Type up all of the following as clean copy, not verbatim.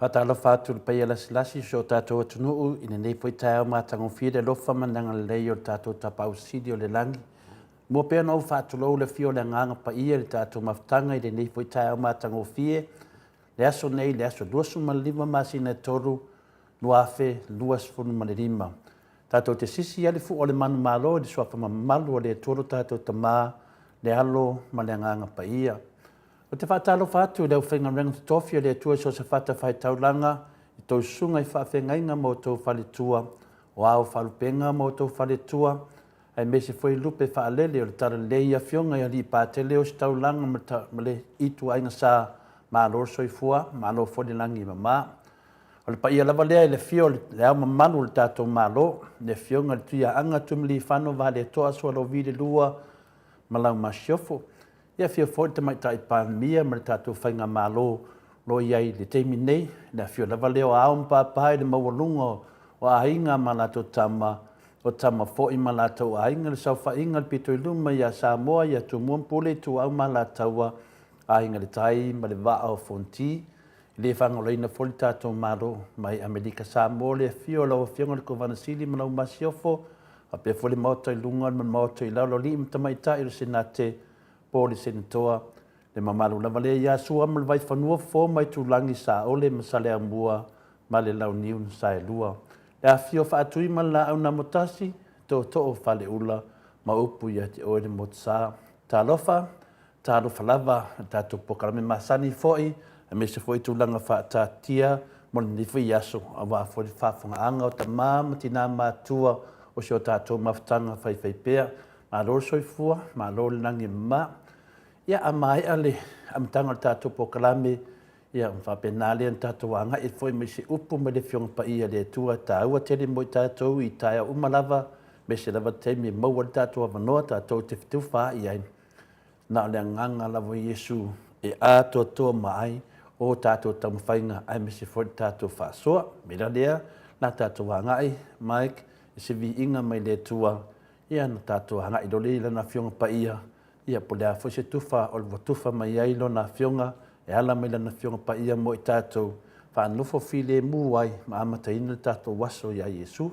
Faatalofa atu le paia lasilasi o si o tatou atunuu i lenei foi taeao matagofie le alofa ma le agalelei o le tatou Tapaau Sili o le lagi. Mua pea ona ou faatulou le afio o le Agaga Paia i le tatou mafutaga i lenei foi taeao matagofie, le aso nei, le aso 25 masina e 3, 2025. Tatou te sisi ai le fua o le manumalo i le suafa mamalu o le Atua lo tatou Tama, le Alo ma le Agaga Paia. Ou te faatalofa atu i le aufaigaluega totofi a le Atua i so o se fatafaitaulaga, i tou susuga i faafeagaiga ma outou faletua, o ao faalupega ma outou faletua, aemaise foi lupe faalele o le Talalelei i Afioga i Alii Patele, Ositaulaga ma le Ituaiga Sa, malo le soifua, malo foi le lagi e mama. O le paia lava lea i le afio o Le Ao Mamalu o le tatou Malo, le Afioga i le Tuiaana Tuimalealiifano Vaaletoa Sualauvi II ma lau Masiofo. Ia afio foi le Tamaitai Palemia ma le tatou Faigamalo o lo o i ai i le taimi nei, le afio lava lea o Ao ma Papa i le maualuga o Aiga ma latou Tama, o Tama foi ma latou Aiga, le saofaiga i le pito i luma ia Samoa, ia Tumua ma Pule, Ituau ma Alataua, Aiga i le Tai ma le Vaa o Fonoti. E le faagaloina foi le tatou Malo mai Amerika Samoa, le afio o lau Afioga i le Kovana Sili ma lau Masiofo, Faapea foi le Maota i luga ma le Maota i lalo, alii ma tamaitai o le Senate po o le Senetoa, le mamalu lava lea ia Sua ma le Vaifanua, Fofo ma Aitulagi, Saole ma Saleaaumua ma le Launiu na Saelua. Le afifio o Faatui ma le Laau na Amotasi, Tootoo o Faleula ma upu ia te oe le Motusa. Talofa, talofa lava i le tatou polokalame masani foi, aemaise foi tulaga faataatia mo lenei foi aso, aua foi le faafofogaaga o tama ma tina matutua o si o tatou mafutaga faifaipea. Malo le soifua, malo le lagi e mama. Ia, a maea le amataga o le tatou polokalame, ia ona faapena lea ona tatou agai foi mai se upu mai le Afioga Paia a le Atua, e taua tele mo i tatou i taeao uma lava, aemaise lava taimi e maua ai le tatou avanoa tatou te fetufaai ai. Na o le agaga lava o Iesu e atoatoa uma ai o tatou taumafaiga aemaise foi le tatou faasoa. O le mea la lea, o le a tatou agai Mike i se viiga mai le Atua, ia ona tatou agai loa lea i Lana Afioga Paia, ia po o le a foi se tufa ua tufa mai ai Lona Afioga e ala mai Lana Afioga Paia mo i tatou, faanofo filemu ai ma amataina le tatou aso iā Iesu.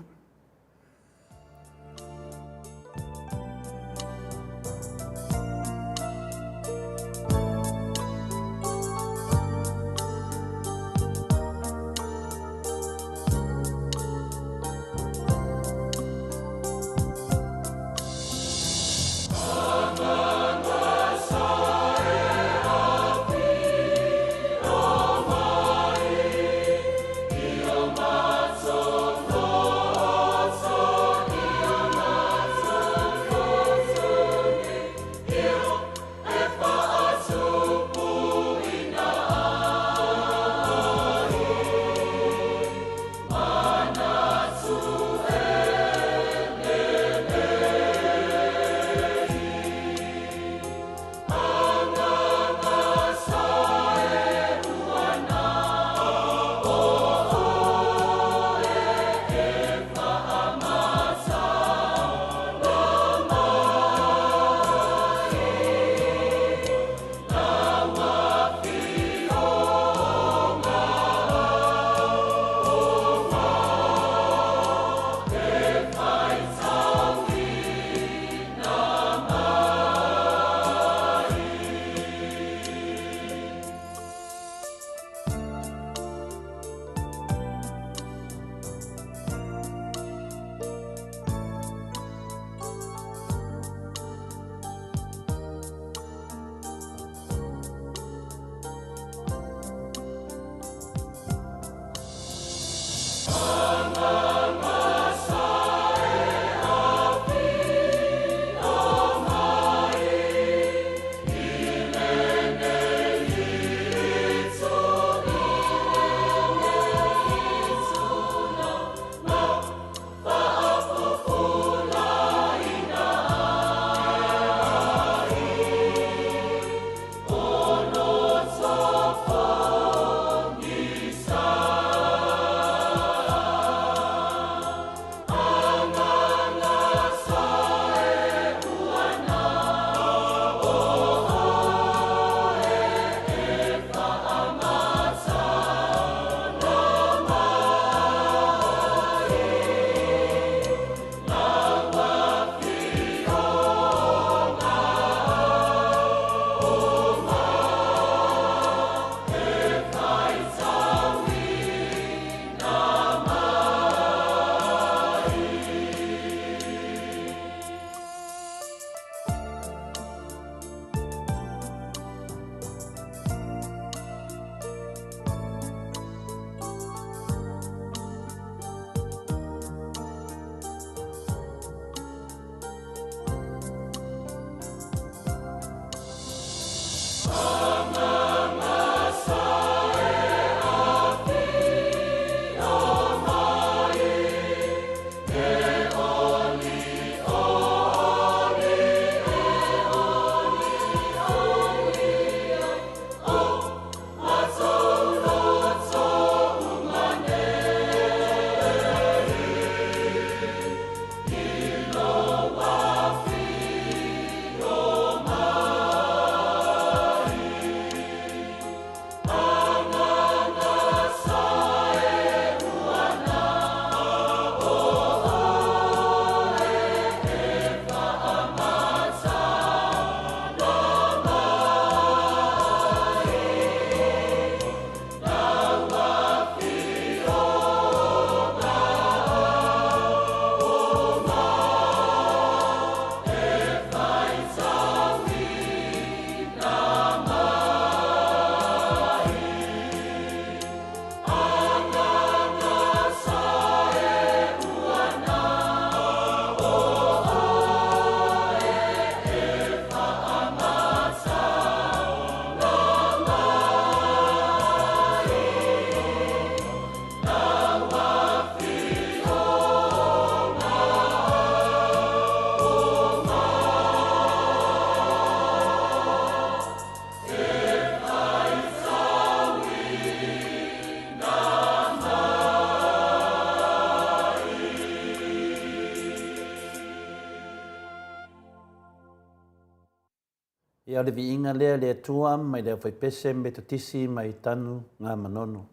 Ia o le viiga lea i le Atua mai le aufaipese Metotisi mai Tanu Nga Manono.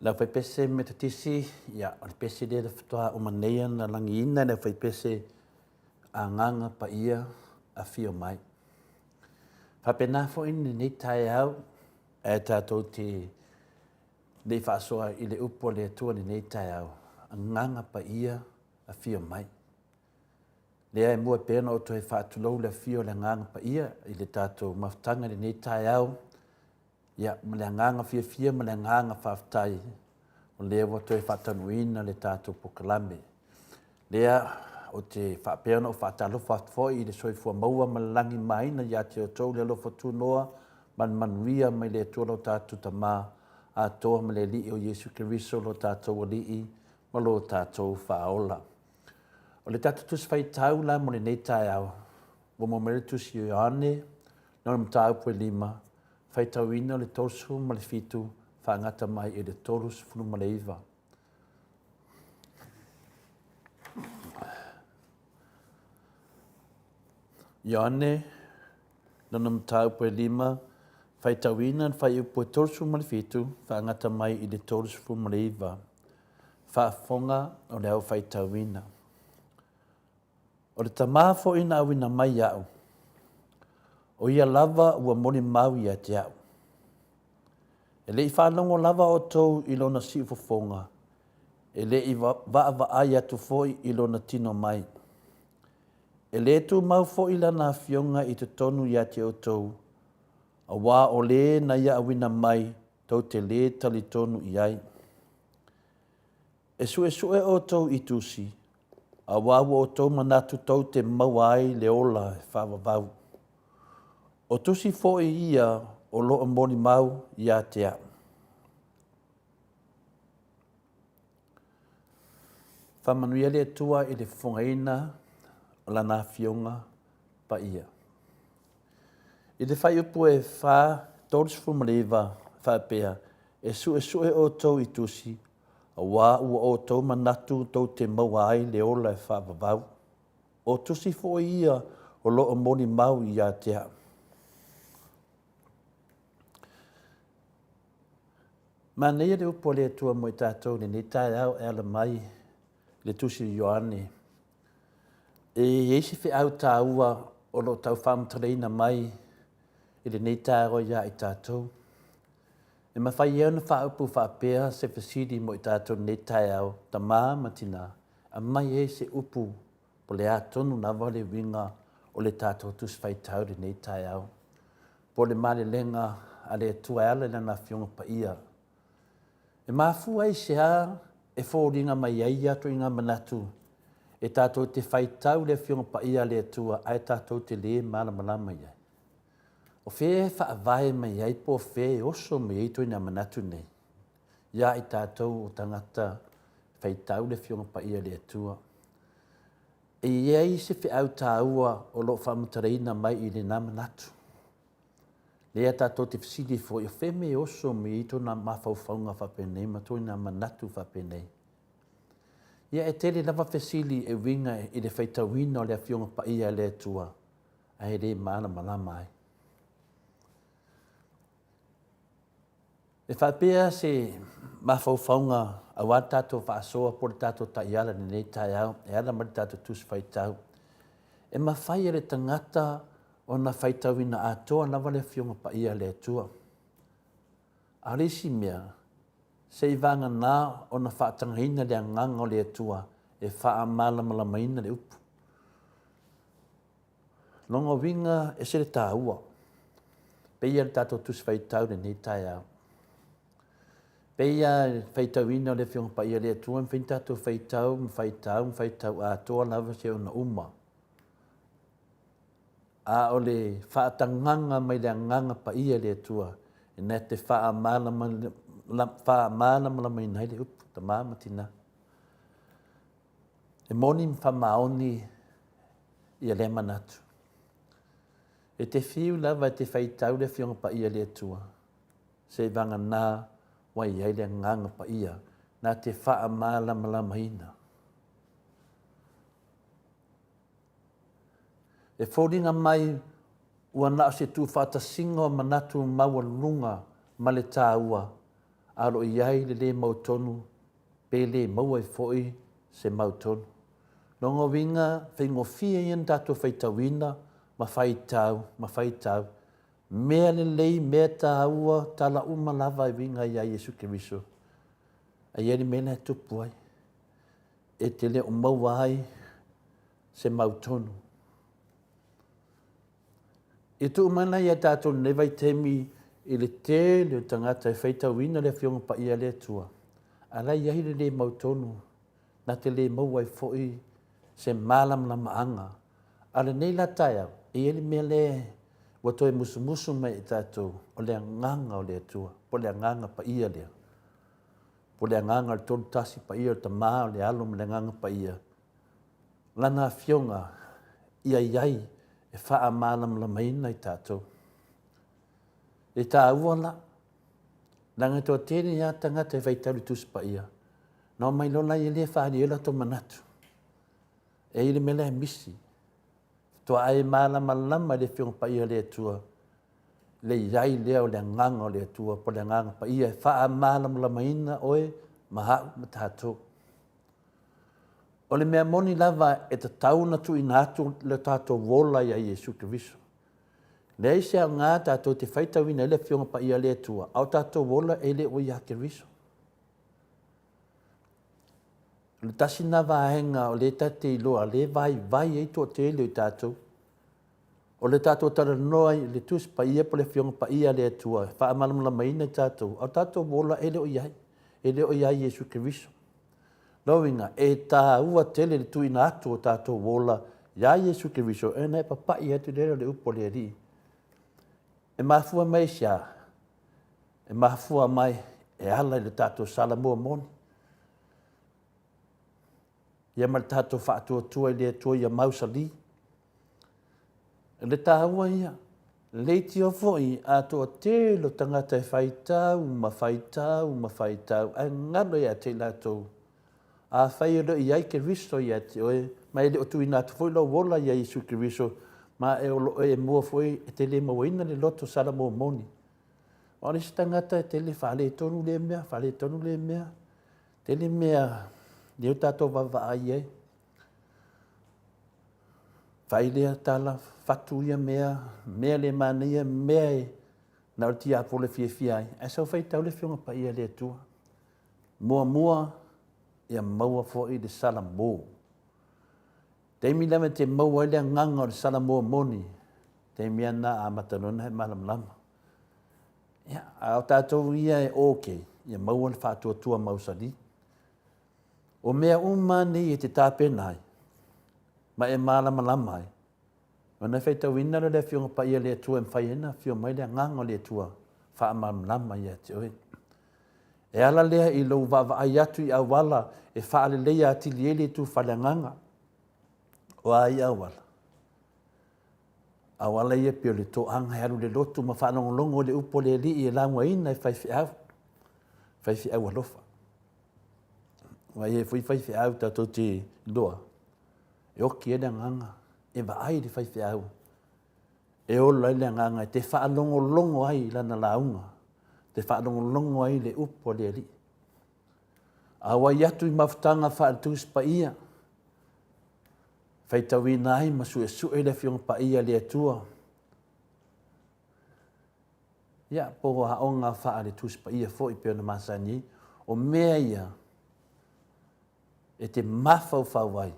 Le aufaipese Metotisi, ia o le pese lea le faatoa uma nei ona lagiina le aufaipese Agaga Paia Afio Mai. Faapena foi lenei taeao ae tatou te le i faasoa i le upu a le Atua i lenei taeao, Agaga Paia Afio Mai. Lea e mua pea ona ou toe faatulou le afio o le Agaga Paia i le tatou mafutaga i lenei taeao, ia, ma le agaga fiafia ma le agaga faafetai o lea ua toe faataunuuina le tatou polokalame. Lea ou te faapea ona ou faatalofa atu foi i le soifua maua ma le lagimaina ia te outou le alofa tunoa ma le manuia mai le Atua lo tatou Tama atoa ma le Alii o Iesu Keriso lo tatou Alii ma lo tatou Faaola. O le tatou Tusi Faitau la mo lenei taeao, ua maua mai le Tusi o Ioane, lona mataupu e 5, faitauina le 37 faagata mai i le 39. Ioane, lona mataupu e 5, faitauina le fuaiupu e 37 faagata mai i le 39. Faafofoga o le au faitauina. O le Tama foi na auina mai iaʻu, o ia lava ua molimau ia te au. E le i faalogo lava outou i lona siufofoga, e le i vaavaai atu foi i lona tino mai. E le tumau foi lana afioga i totonu ia te outou, auā o le na ia auina mai tou te lē talitonu i ai. E suesue outou i tusi, auā ua outou manatu tou te maua ai le ola e faavavau. O tusi foi ia o lo o molimau ia te au. Faamanuia le Atua i le fofogaina o Lana Afioga Paia. I le fuaiupu e 4, 39 faapea, E suesue outou i tusi, auā ua outou manatu tou te maua ai le ola e faavavau. O tusi foi ia o lo o molimau ia te au. Manaia le upu a le Atua mo i tatou i lenei taeao e ala mai i le tusi o Ioane. E i ai se feau taua o lo o tau faamatalaina mai i lenei taeao ia i tatou. E mafai ai ona faaupu faapea se fesili mo i tatou i lenei taeao, tama ma tina, aumai ai se upu po o le a tonu lava le uiga o le tatou Tusi Faitau i lenei taeao, po o le malelega a le Atua e ala i Lana Afioga Paia. E mafua i se a e foliga mai ai ia ituaiga manatu e tatou te faitau i le Afioga Paia a le Atua ae tatou te lē malamalama i ai? O fea e faavae mai ai po o fea e oso mai ai ituaiga manatu nei ia i tatou o tagata faitau le Afioga Paia i le Atua? E i ai se feau taua o lo o faamatalaina mai i lena manatu. Lea tatou te fesili foi, o fea mea e oso mai ai tona mafaufauga faapenei ma tona manatu faapenei? Ia, e tele lava fesili e uiga i le faitauina o le Afioga Paia a le Atua, ae le malamalama ai. E faapea se mafaufauga aua le tatou faasoa po o le tatou taiala i lenei taeao e ala mai le tatou Tusi Faitau. E mafai e le tagata ona faitauina atoa lava le Afioga Paia a le Atua. A o le isi mea, se i vagana ona faatagaina le agaga o le Atua e faamalamalamaina le upu. Lona uiga e ese le taua. Pei le tatou Tusi Faitau i lenei taeao. Pei lava le faitauina o le Afioga Paia a le Atua, e mafai ona tatou faitau ma faitau ma faitau atoa lava se ona uma. A o le faatagaga mai le Agaga Paia e le Atua, ina te faamalamalamaina ai le upu, tama ma tina. E moni ma faamaoni ia lea manatu. E te fiu lava e te faitau le Afioga Paia i le Atua, seivagana ua i ai le Agaga Paia na te faamalamalamaina. E foliga mai Ua na o se tuufaatasiga o manatu maualuluga ma le taua, a o lo o i ai le lē mautonu pe lē maua ai foi se mautonu. Lona uiga, faigofie ia ona tatou faitauina ma faitau ma faitau mea lelei, mea taua, tala uma lava e uiga ia Iesu Keriso. Ae i ai le mea la e tupu ai, e te le o maua ai se mautonu. I tuu mai la ia tatou lenei vaitaimi i le tele o tagata e faitauina le Afioga Paia a le Atua, a la e i ai le le mautonu, na te le maua ai foi se malamalamaaga. A o lenei la taeao, e i ai le mea lea ua toe musumusu mai ia i tatou, o le Agaga o le Atua, po o le Agaga Paia lea, po o le Agaga o le Tolu Tasi Paia, o le Tama, o le Alo ma le Agaga Paia, Lana Afioga ia i ai e faamalamalamaina i tatou. E taua la, leaga e toatele lava tagata e faitau i le Tusi Paia, na omai loa la ia lea faaali ai o latou manatu. E i ai le mea la e misi, faatoa e malamalama i le Afioga Paia a le Atua, le i ai lea o le Agaga o le Atua po o le Agaga Paia e faamalamalamaina oe ma au ma tatou. O le mea moni lava e tatau ona tuuina atu le tatou ola ia Iesu Keriso. Leai se aoga tatou te faitauina ai le Afioga Paia a le Atua, a o tatou ola e le o ia Keriso. O le tasi lena vaega o lea ta te iloa, lea e vaivai ai toatele o i tatou. O le tatou talanoa i le Tusi Paia po o le Afioga Paia a le Atua e faamalamalamaina i tatou, a o tatou ola e le o i ai, e le o ia Iesu Keriso. Lona uiga, e taua tele le tuuina atu o tatou ola iā Iesu Keriso e ona e papai atu lea o le upu a le Alii. E mafua mai i se a? E mafua mai e ala i le tatou salamua moni. Ia ma le tatou faatuatua i le Atua ia mausali. O le taua ia, leitio foi a toatele o tagata e faitau ma faitau ma faitau ae galo ia te i latou. Afai e le o i ai Keriso ia te oe, ma e le o tuuina atu foi lou ola ia Iesu Keriso, ma e o lo o e mua foi e te le mauaina le loto salamua moni. O le isi tagata e tele faaletonu lea mea, faaletonu lea mea, tele mea lea ua tatou vaavaai i ai. Fai lea tala, fatu ia mea, mea le manaia, mea e na o le tiapolo e fiafia ai, ae sau faitau le Afioga Paia a le Atua. Muamua, ia maua foi le salamo. Taimi lava e te maua ai le agaga o le salamo moni, taimi lava lena a amata loa ona e malamalama. Ia, a o tatou ia e okay, ia maua le faatuatua mausali. O mea uma nei e te tapena ai, ma e malamalama ai, ona e faitauina lea o le Afioga Paia a le Atua e mafai ai ona afio mai le Agaga o le Atua faamalamalama ia te oe. E ala lea i lou vaavaai atu i auala e faaleleia atili ai le itu faaleagaga. O a ia auala? Auala ia pei o le toaga e alu i le lotu ma faalogologo i le upu a le Alii e laugaina e faifeau, faifeau alofa. Aua e i ai foi faifeau tatou te iloa, e oki ai le agaga, e vaai le faifeau, e ola ai le agaga e te faalogologo ai i lana lauga, te faalogologo ai i le upu a le Alii. Auai atu i mafutaga faale-Tusi Paia, faitauina ai ma suesue le Afioga Paia a le Atua, ia, po o aoga faale-Tusi Paia foi pei ona masani ai. O mea ia e te mafaufau ai,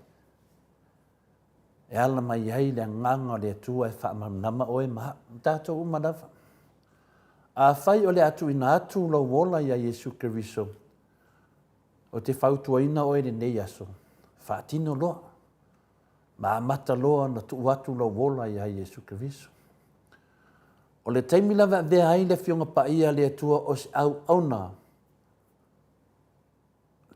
e ala mai ai le Agaga o le Atua e faamalamalama oe ma au, ma tatou uma lava. Afai o le a tuuina atu lou ola iā Iesu Keriso, ou te fautuaina oe i lenei aso, faatino loa, ma amata loa ona tuu atu lou ola iā Iesu Keriso. O le taimi lava e avea ai le Afioga Paia a le Atua o se auauna,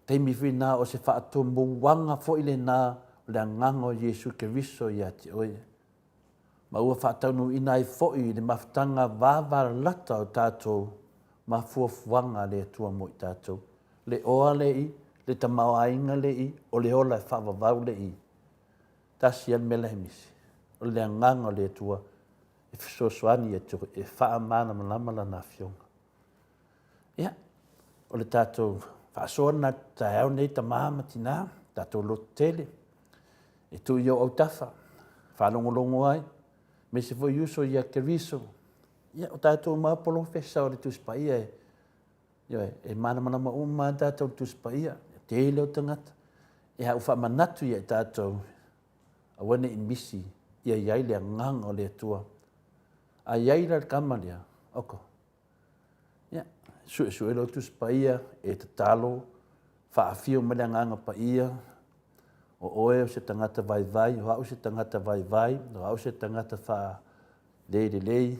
taimi foi lena o se faatomuaga foi lena o le Agaga o Iesu Keriso ia te oe, ma ua faataunuuina ai foi le mafutaga vavalalata o tatou ma fuafuaga a le Atua mo i tatou. Le oa le i, le tamaoaiga le i, o le ola e faavavau le i. Tasi lava le mea la e misi, o le Agaga o le Atua. E fesoasoani ia te oe e faamalamalama Lana Afioga. Ia, o le tatou faasoa lena i le taeao nei tama ma tina, tatou lototele, e tuu i ou autafa, faalogologo ai, aemaise foi uso ia Keriso. Ia, o tatou uma lava polofesa o le Tusi Paia e, ioe, e malamalama uma lava tatou i le Tusi Paia, le tele o tagata. Ia, a ua faamanatu ia i tatou, aua ne i misi ia i ai le Agaga o le Atua. A i ai la le tama lea, oko, ia, suesue lou Tusi Paia, e tatalo, faafio mai le Agaga Paia, o oe o se tagata vaivai, o au se tagata vaivai, o au se tagata faalē lelei,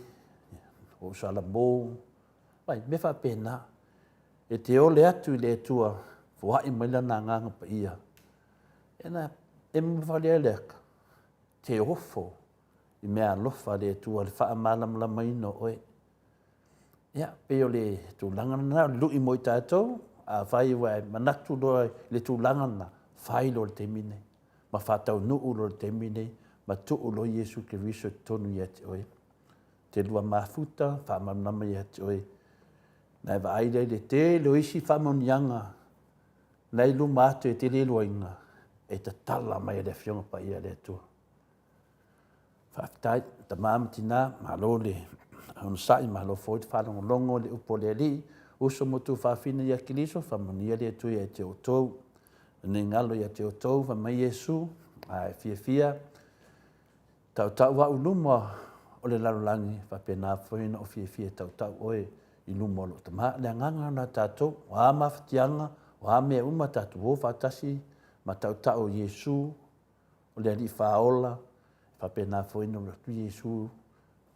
ua ou salamo, vai, mea faapena. E te ole atu i le Atua, foai mai Lana Agaga Paia. Ena e mafale ai le aka, te ofo i meaalofa a le Atua i le faamalamalamaina o oe. Ia, pei o le tulaga lena, o le lui mo i tatou, afai ua e manatu loa i le tulaga lena, fai loa i le taimi lenei, ma faataunuu loa i le taimi lenei, ma tuu loa Iesu Keriso i totonu ia te oe. Te lua mafuta, faamalamalama ia te oe, ona e vaai lea i le tele o isi faamanuiaga la e i luma atu e te le iloaina, e tatala mai e le Afioga Paia a le Atua. Faafetai tama ma tina, malo le onosai, malo foi le faalogologo i le upu a le Alii. Uso ma tuafafine ia Keriso, faamanuia le Atua ia te outou. Ne i galo ia te outou, fai mai Iesu, a e fiafia, tautau au i luma o le lalolagi, faapena foi ona ou fiafia e tautau oe i luma o lou Tama. O le agaga lena o tatou, o a mafatiaga, o a mea uma, tatou o faatasi ma tautau i Iesu, o le Alii Faaola, e faapena foi ona alu atu Iesu,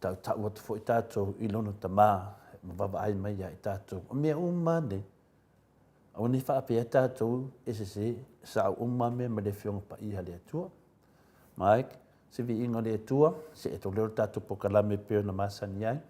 tautau atu foi tatou i lona Tama ma vaavaai mai ia i tatou. O mea uma lava nei, aua ne i faapea tatou e sese, e sao uma lava mea mai le Afioga Paia a le Atua. Mike, se viiga o le Atua, see atu lea o le tatou polokalame e pei ona masani ai.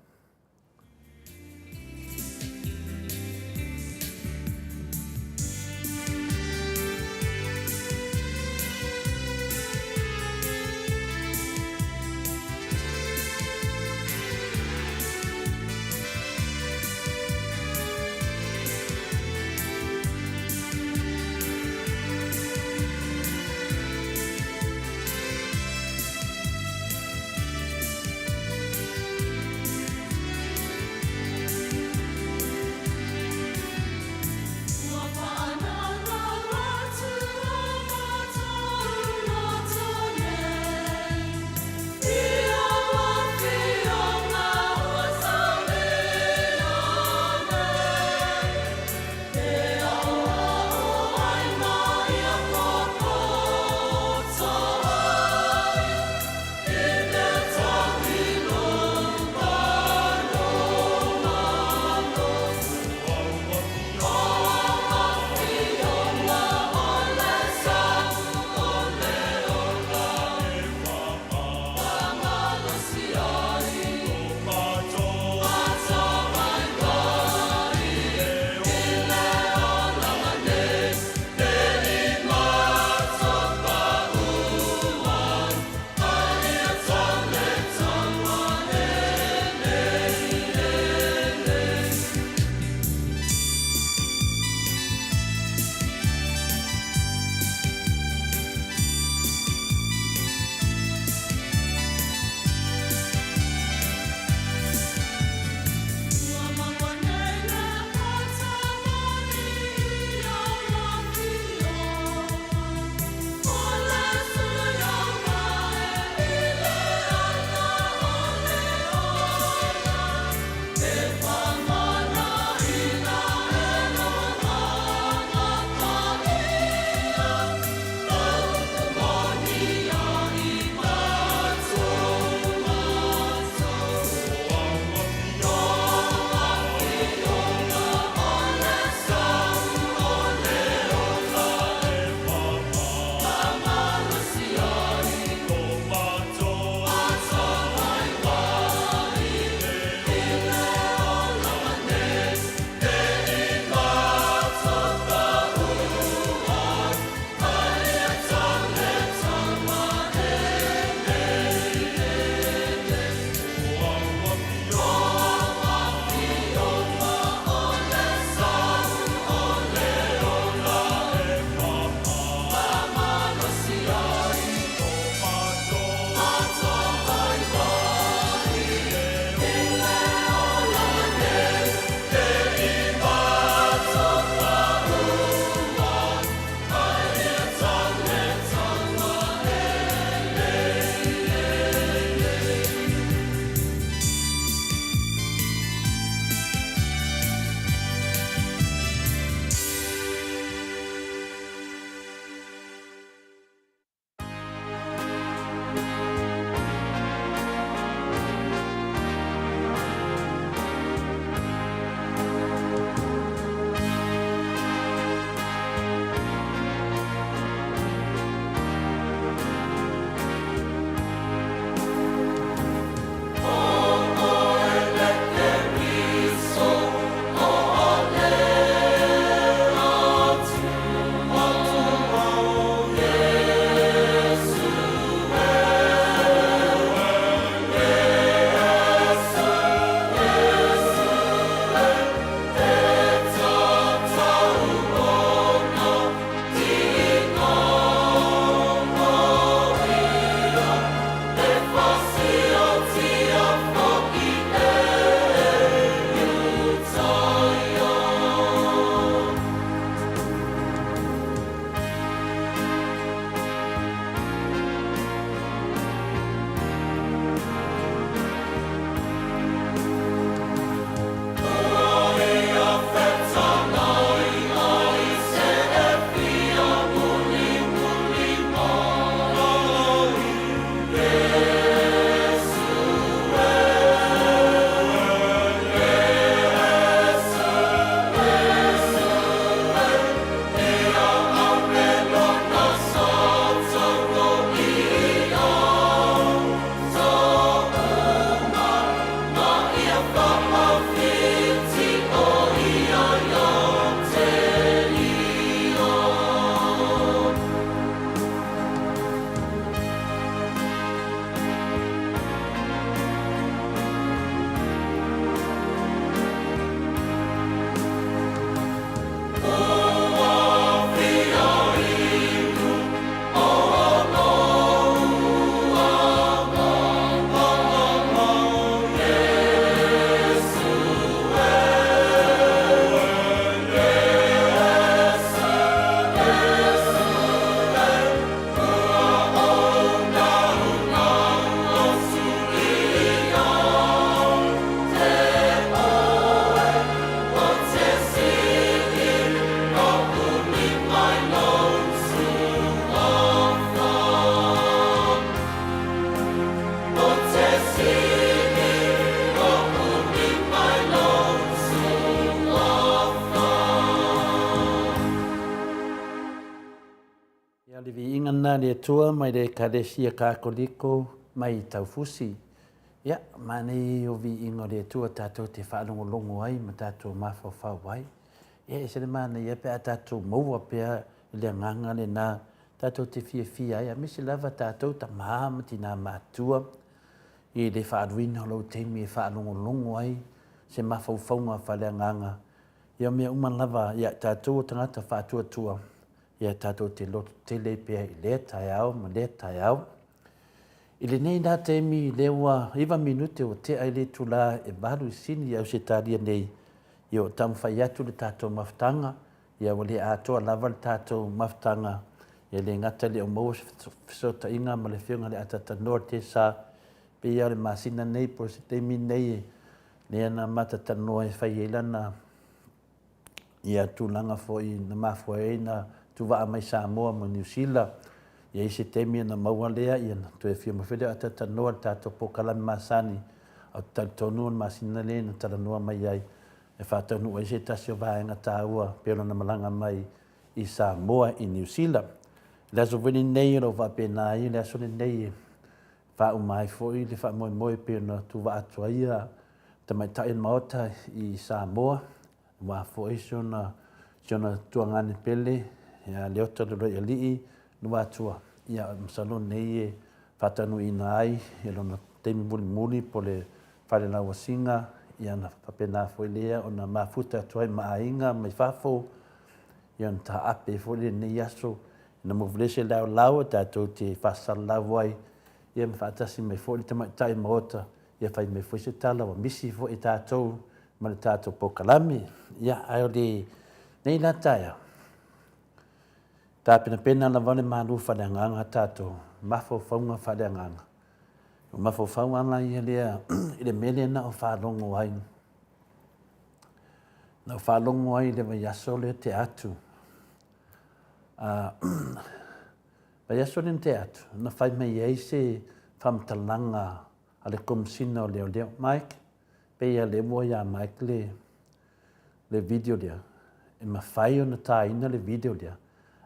le Atua mai le Ekalesia Katoliko mai Taufusi. Ia, manaia ia o viiga o le Atua tatou te faalogologo ai ma tatou mafaufau ai. Ia, e ese le manaia pe a tatou maua pea i le agaga lena tatou te fiafia ai, aemaise lava tatou tama ma tina matutua i le faaaluina o lou taimi e faalogologo ai se mafaufauga faaleagaga ia mea uma lava ia tatou o tagata faatuatua, ia tatou te loto tele ai pea i lea taeao ma lea taeao. I lenei la taimi lea ua 9 minute ua tea i le itula e 8 i Sini i Ausetalia nei, ia ua taumafai atu le tatou mafutaga, ia ua le atoa lava le tatou mafutaga, ia le gata le o maua se fesootaiga ma le Afioga i le Atatanoa Tesa, pei lava o le masina nei po o se taimi nei lea na matatanoa e fai ai lana ia tulaga foi na mafua ai na tuvaa mai Samoa ma Niu Sila. Ia i se taimi ona maua lea, ia na toe afio mai foi lea o Atatanoa i le tatou polokalame masani, ae ou te talitonu o le masina lea na talanoa mai ai e faataunuu ai se tasi o vaega taua pei o lana malaga mai i Samoa i Niu Sila. I le aso foi lenei o lo o faapena ai le aso lenei e faauma ai foi le faamoemoe pei ona tuvaa atu ai ia tamaitai o le Maota i Samoa, aua foi si ona, si ona tuagane pele ia Leota Leloialii Luatua. Ia, masalo nei e faataunuuina ai i lona taimi mulimuli po o le fale lauasiga, ia ona faapena foi lea ona mafuta atu ai ma aiga mai fafo, ia ona taape ai foi lenei aso ina muafu lea se laolao tatou te faasalalau ai, ia ma faatasi mai foi le tamaitai Maota ia fai mai foi se tala ua misi foi e tatou ma le tatou polokalame. Ia, ae o lenei la taeao, tapenapena lava le malu faaleagaga tatou, mafaufauga faaleagaga. O mafaufau ala ia lea i le mea lea na ou faalogo ai. Na ou faalogo ai i le vaiaso lea tea atu. Vaiaso lea na tea atu, na fai mai ai se faamatalaga a le Komesina o Leoleo. Mike, pei lava lea ua ia Mike le, le video lea, e mafai ona taina le video lea,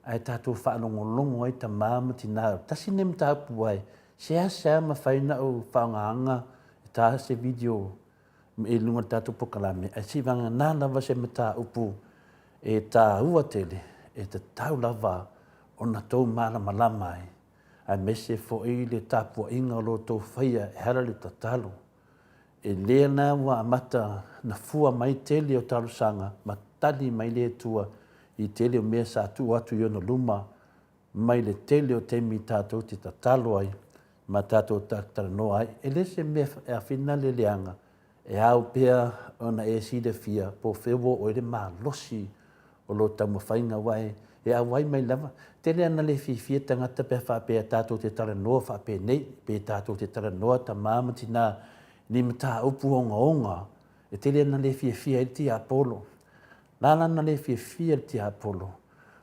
ae tatou faalogologo ai tama ma tina. Tasi lenei mataupu ae seasea mafai ona ou faaaogaina e ta se video i luga o le tatou polokalame, ae seivagana lava se mataupu e taua tele, e tatau lava ona tou malamalama ai, aemaise foi le tapuaiga o lo outou faia e ala i le tatalo. E lea la ua amata na fua mai tele o talosaga ma tali mai le Atua i tele o mea sa tuu atu i ona luma mai le tele o taimi tatou te tatalo ai ma tatou talatalanoa ai. E le se mea e afina le leaga, e ao pea ona e silafia po o fea ua oo ai le malosi o lou taumafaiga, aua e auai mai lava. Tele lava ina le fiafia tagata pe a faapea tatou te talanoa faapenei, pe tatou te talanoa tama ma tina i ni mataupu ogaoga, e tele lava ina le fiafia ai le tiapolo. La la na le fiafia le tiapolo,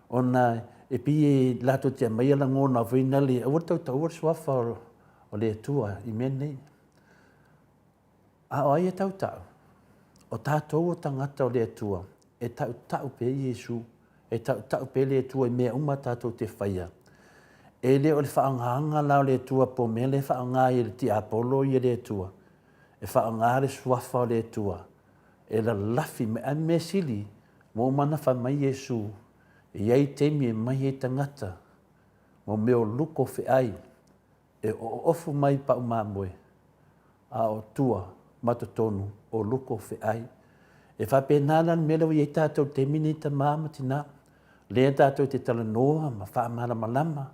ona e pei e latou te aumaia lagona foi na le, aua le tautaua le suafa o le Atua i mea nei. A o ai e tautau? O tatou o tagata o le Atua, e tautau pea Iesu, e tautau pea le Atua i mea uma tatou te faia. E le o le faaaogaga la o le Atua po o mea lea e faaaoga ai e le tiapolo ia le Atua, e faaaoga le suafa o le Atua e lalafi mai. Ae mea sili, ua uma ona fai mai Iesu, e i ai taimi e mai ai tagata, mo mea o luko feai, e oofu mai pau mamoe, a o tua ma totonu o luko feai. E faapena la le mea lea ua i ai tatou i le taimi nei tama ma tina, lea tatou te talanoa ma faamalamalama,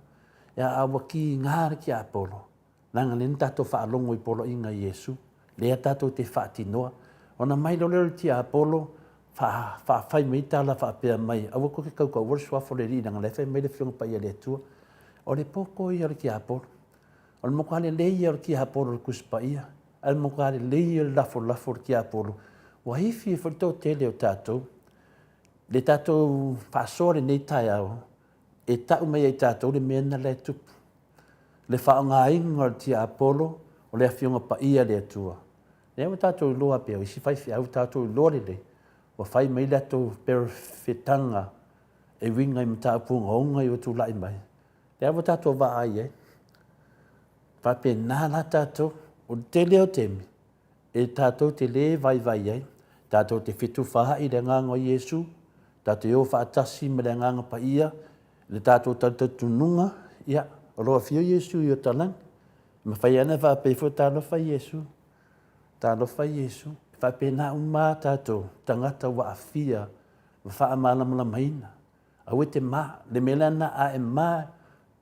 a ua kiga le tiapolo, leaga lea na tatou faalogo i poloaiga a Iesu, lea tatou te faatinoa. Ona mai loa lea o le tiapolo faafai mai tala faapea mai, aua tou te tautaua le suafa o le Alii, leaga o la e fai mai le Afioga Paia a le Atua. O le poto ia o le tiapolo. O le matua lelei ia o le tiapolo i le Tusi Paia, ae o le matua lelei ia o le lafolafo o le tiapolo. Ua ifi ai foi le toatele o tatou. Le tatou faasoa i lenei taeao, e tau mai ai tatou le mea lena la e tupu. Le faaaogaina o le tiapolo o le Afioga Paia a le Atua. Lea ua tatou iloa pei o isi faifeau ua tatou iloa lelei, ua fai mai latou perofetaga e uiga i mataupu ogaoga ia ua tulai mai. Lea ua tatou vaai ai. Faapena la tatou, o le tele o taimi, e tatou te lē vaivai ai, tatou te fetufaai i le Agaga o Iesu, tatou te o faatasi ma le Agaga Paia, le tatou talitonuga, ia, o lo o afio Iesu i uta lagi. E mafai lava ona faapea ifo, Talofa Iesu, talofa Iesu. E faapena uma lava tatou tagata ua aafia ma faamalamalamaina. Aua e te ma. Le mea lena a e ma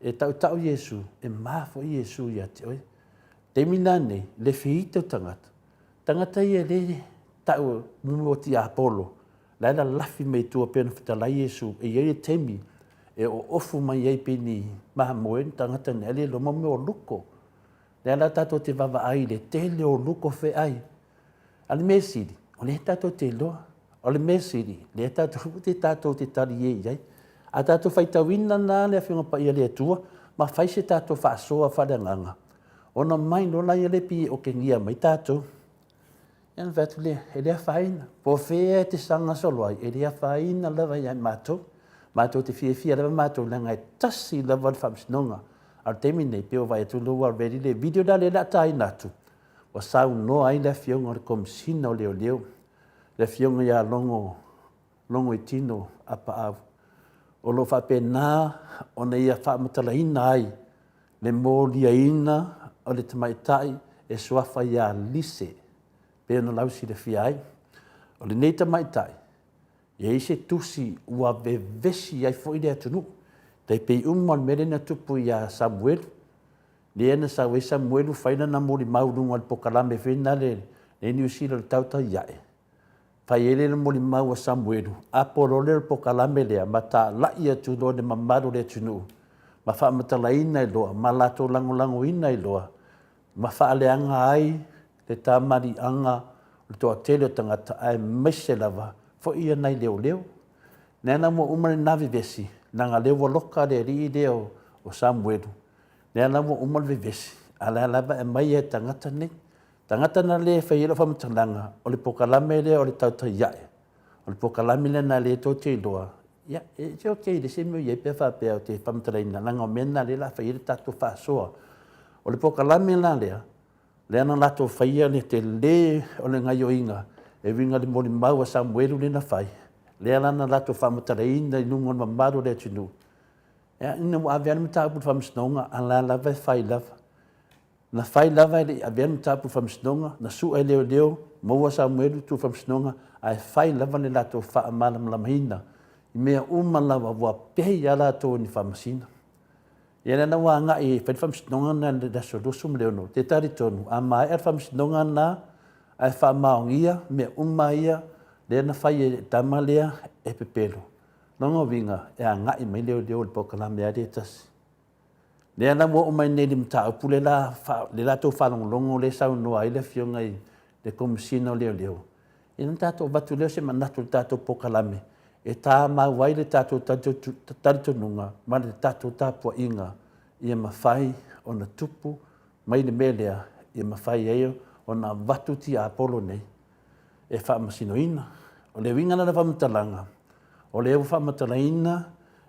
e tautau Iesu, e ma foi Iesu ia te oe. Taimi la nei, le feita o tagata, tagata ia le tau mo tiapolo, la e lalafi mai tua pei ona fetalai Iesu, e i ai le taimi e oofu mai ai pei ni mamoe ni tagata ni ai le iloa mo mea o luko. Lea la tatou te vaavaai i le tele o luko feai. A o le mea sili, o lea tatou te iloa. O le mea sili, lea tatou te tatou te talie i ai. A tatou faitauina la le Afioga Paia a le Atua ma fai se tatou faasoa faaleagaga, ona mai loa lea e pei e okegia mai tatou. Ia ona fai atu lea, e le afaina. Po o fea e te sagasolo ai, e le afaina lava ia matou. Matou te fiafia lava matou leaga e tasi lava le faamasinoga. A o le taimi lenei, pei ua vaai atu lea ua ready le video lea o le a taina atu, ua saunoa ai le Afioga o le Komesina o Leoleo, le Afioga ia Logo Logoitino Apaau, o lo o faapena ona ia faamatalaina ai le moliaina o le tamaitai e suafa ia Lise, pei ona lausilafia ai. O lenei tamaitai, e i ai se tusi ua vevesi ai foi le atunuu, tai pei uma o le mea lea na tupu ia Samuelu, lea na sau ai Samuelu fai lana molimau i luga o le pokalame foi lena le Niu Sila o le tautai ae, fai ai le molimau a Samuelu, apo loa lea o le pokalame lea ma talai atu loa i le mamalu o le atunuu ma faamatalaina ai loa ma latou lagolagoina ai loa ma faaleaga ai le tamaliiaga o le toatele o tagata aemaise lava foi ia nai leoleo. Lea la ua uma lena vevesi, leaga o lea ua loka le alii lea o Samuelu, lea la ua uma le vevesi, a o lea lava e aumai lava e tagata nei. Tagata na lea e fai ai lau faamatalaga, o le pokalame lea o le tautai ae, o le pokalame lena lea tou te iloa, ia, it's okay, e leai se mea o i ai pe a faapea ou te faamatalaina, leaga o mea na o lea o le a fai ai le tatou faasoa. O le pokalame la lea, lea na latou faia le tele o le gaoioiga e uiga i le molimau a Samuelu lea na fai, lea la na latou faamatalaina i luga o le mamalu o le atunuu, ia, ina ua ave lava le mataupu i le faamasinoga, a o la e lava e fai lava. Na fai lava e le i avea le mataupu i le faamasinoga, na sue e leoleo, maua Samuelu tu i le faamasinoga, ae fai lava le latou faamalamalamaina i mea uma lava ua pei lava latou o ni faamasino. Ia lea la ua agai e fai le faamasinoga lena i le aso 26, ou te talitonu a maea le faamasinoga lena ae faamaonia mea uma ia lea na fai e le tama lea e pepelo, lona uiga e agai mai leoleo i le polokalame lava lea e tasi. Lea la ua oo mai nei i le mataupu lea la lea la tou faalogologo lea e saunoa ai le Afioga i le Komesina o Leoleo, ia ona tatou avatu lea o se manatu i le tatou polokalame e tamau ai le tatou talitonuga ma le tatou tapuaiga ia mafai ona tupu mai le mea lea ia mafai ai ona avatu tiapolo nei e faamasinoina. O le uiga la o le faamatalaga, o lea ua faamatalaina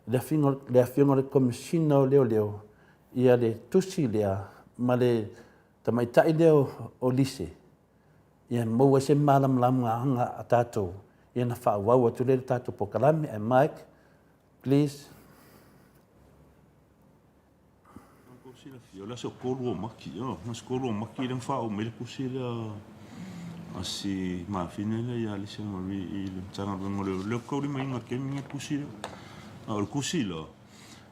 le Afioga i le Komesina o Leoleo ia le tusi lea ma le tamaitai lea o Lise, ia maua ai se malamalamaaga a tatou, ia ona faaauau atu lea o le tatou polokalame. And Mike, please. Tou silafia, o le aso 3 o Mati, o le aso 3 o Mati lea na faaoo mai ai le tusi lea a si mafine lea ia Alisa Marie i le Matagaluega o Leoleo. Lea ou te taulimaina i le taimi lenei le tusi lea. A o le tusi la,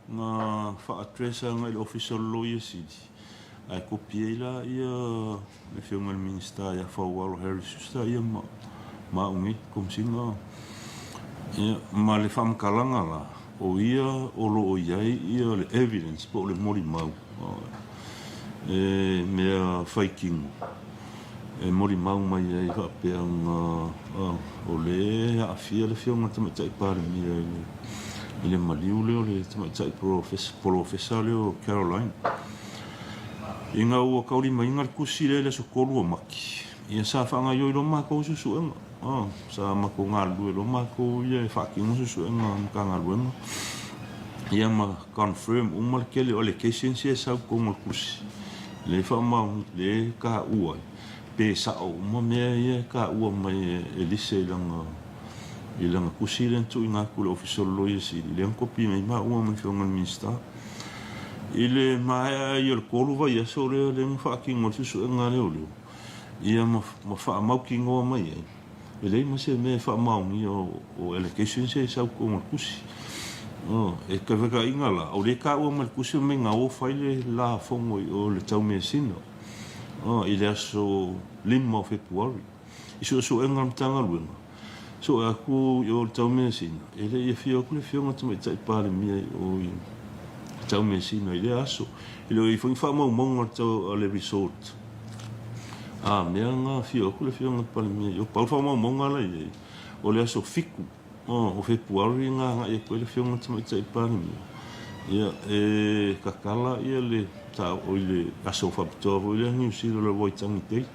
na faa-address agai i le Ofisa o le Loia Sili, ae kopi ai la ia le Afioga i le Minisita ia Faualo Harry Schuster ia ma ma au nei, Komesina. Ia, ma le faamatalaga la, o ia o lo o i ai ia le evidence po o le molimau e mea faitino e molimau mai ai faapea na o lea e aafia le Afioga i le Tamaitai Palemia i le maliu lea o le Tamaitai Polofesa lea o Caroline. Ina ua taulimaina le tusi lea i le aso 3 o Mati, ia sa faagaoioi loa matou suesuega. Sa matou galulue loa matou ia e faatino suesuega a Matagaluega. Ia ma confirm uma le tele o allegations ia e sau i totonu o le tusi lea e faamaoni lea e taua ai pe sao uma mea ia e taua mai e Lisa i lana i lana tusi lea na tuuina atu i le Ofisa o le Loia Sili lea na kopi nei maua ma le Afioga i le Minisita. I le maea ai o le 3 vaiaso lea lea na faatino ai le suesuega a leoleo ia ma ma faamautinoa mai ai E leai ma se mea e faamaonia o allegations ia e sau i totonu o le tusi. E fevaaiga la, o lea e taua mai le tusi mai na o fai le la fono i o i le Taumeasina i le aso 5 o Fepuari. I suesuega a le Matagaluega, sue atu i o i le Taumeasina, e le i afio atu le Afioga i le Tamaitai Palemia i o i Taumeasina i lea aso. E le o i ai foi ni faamaumauga a le resort A mea na afio atu le Afioga i le Palemia i o, pau le faamaumauga la i ai, o le aso 7 o Fepuari na agai atu ai le Afioga i le Tamaitai Palemia, ia, e tatala ia le oi le aso faapitoa foi lea Niu Sila o le Waitangi Day.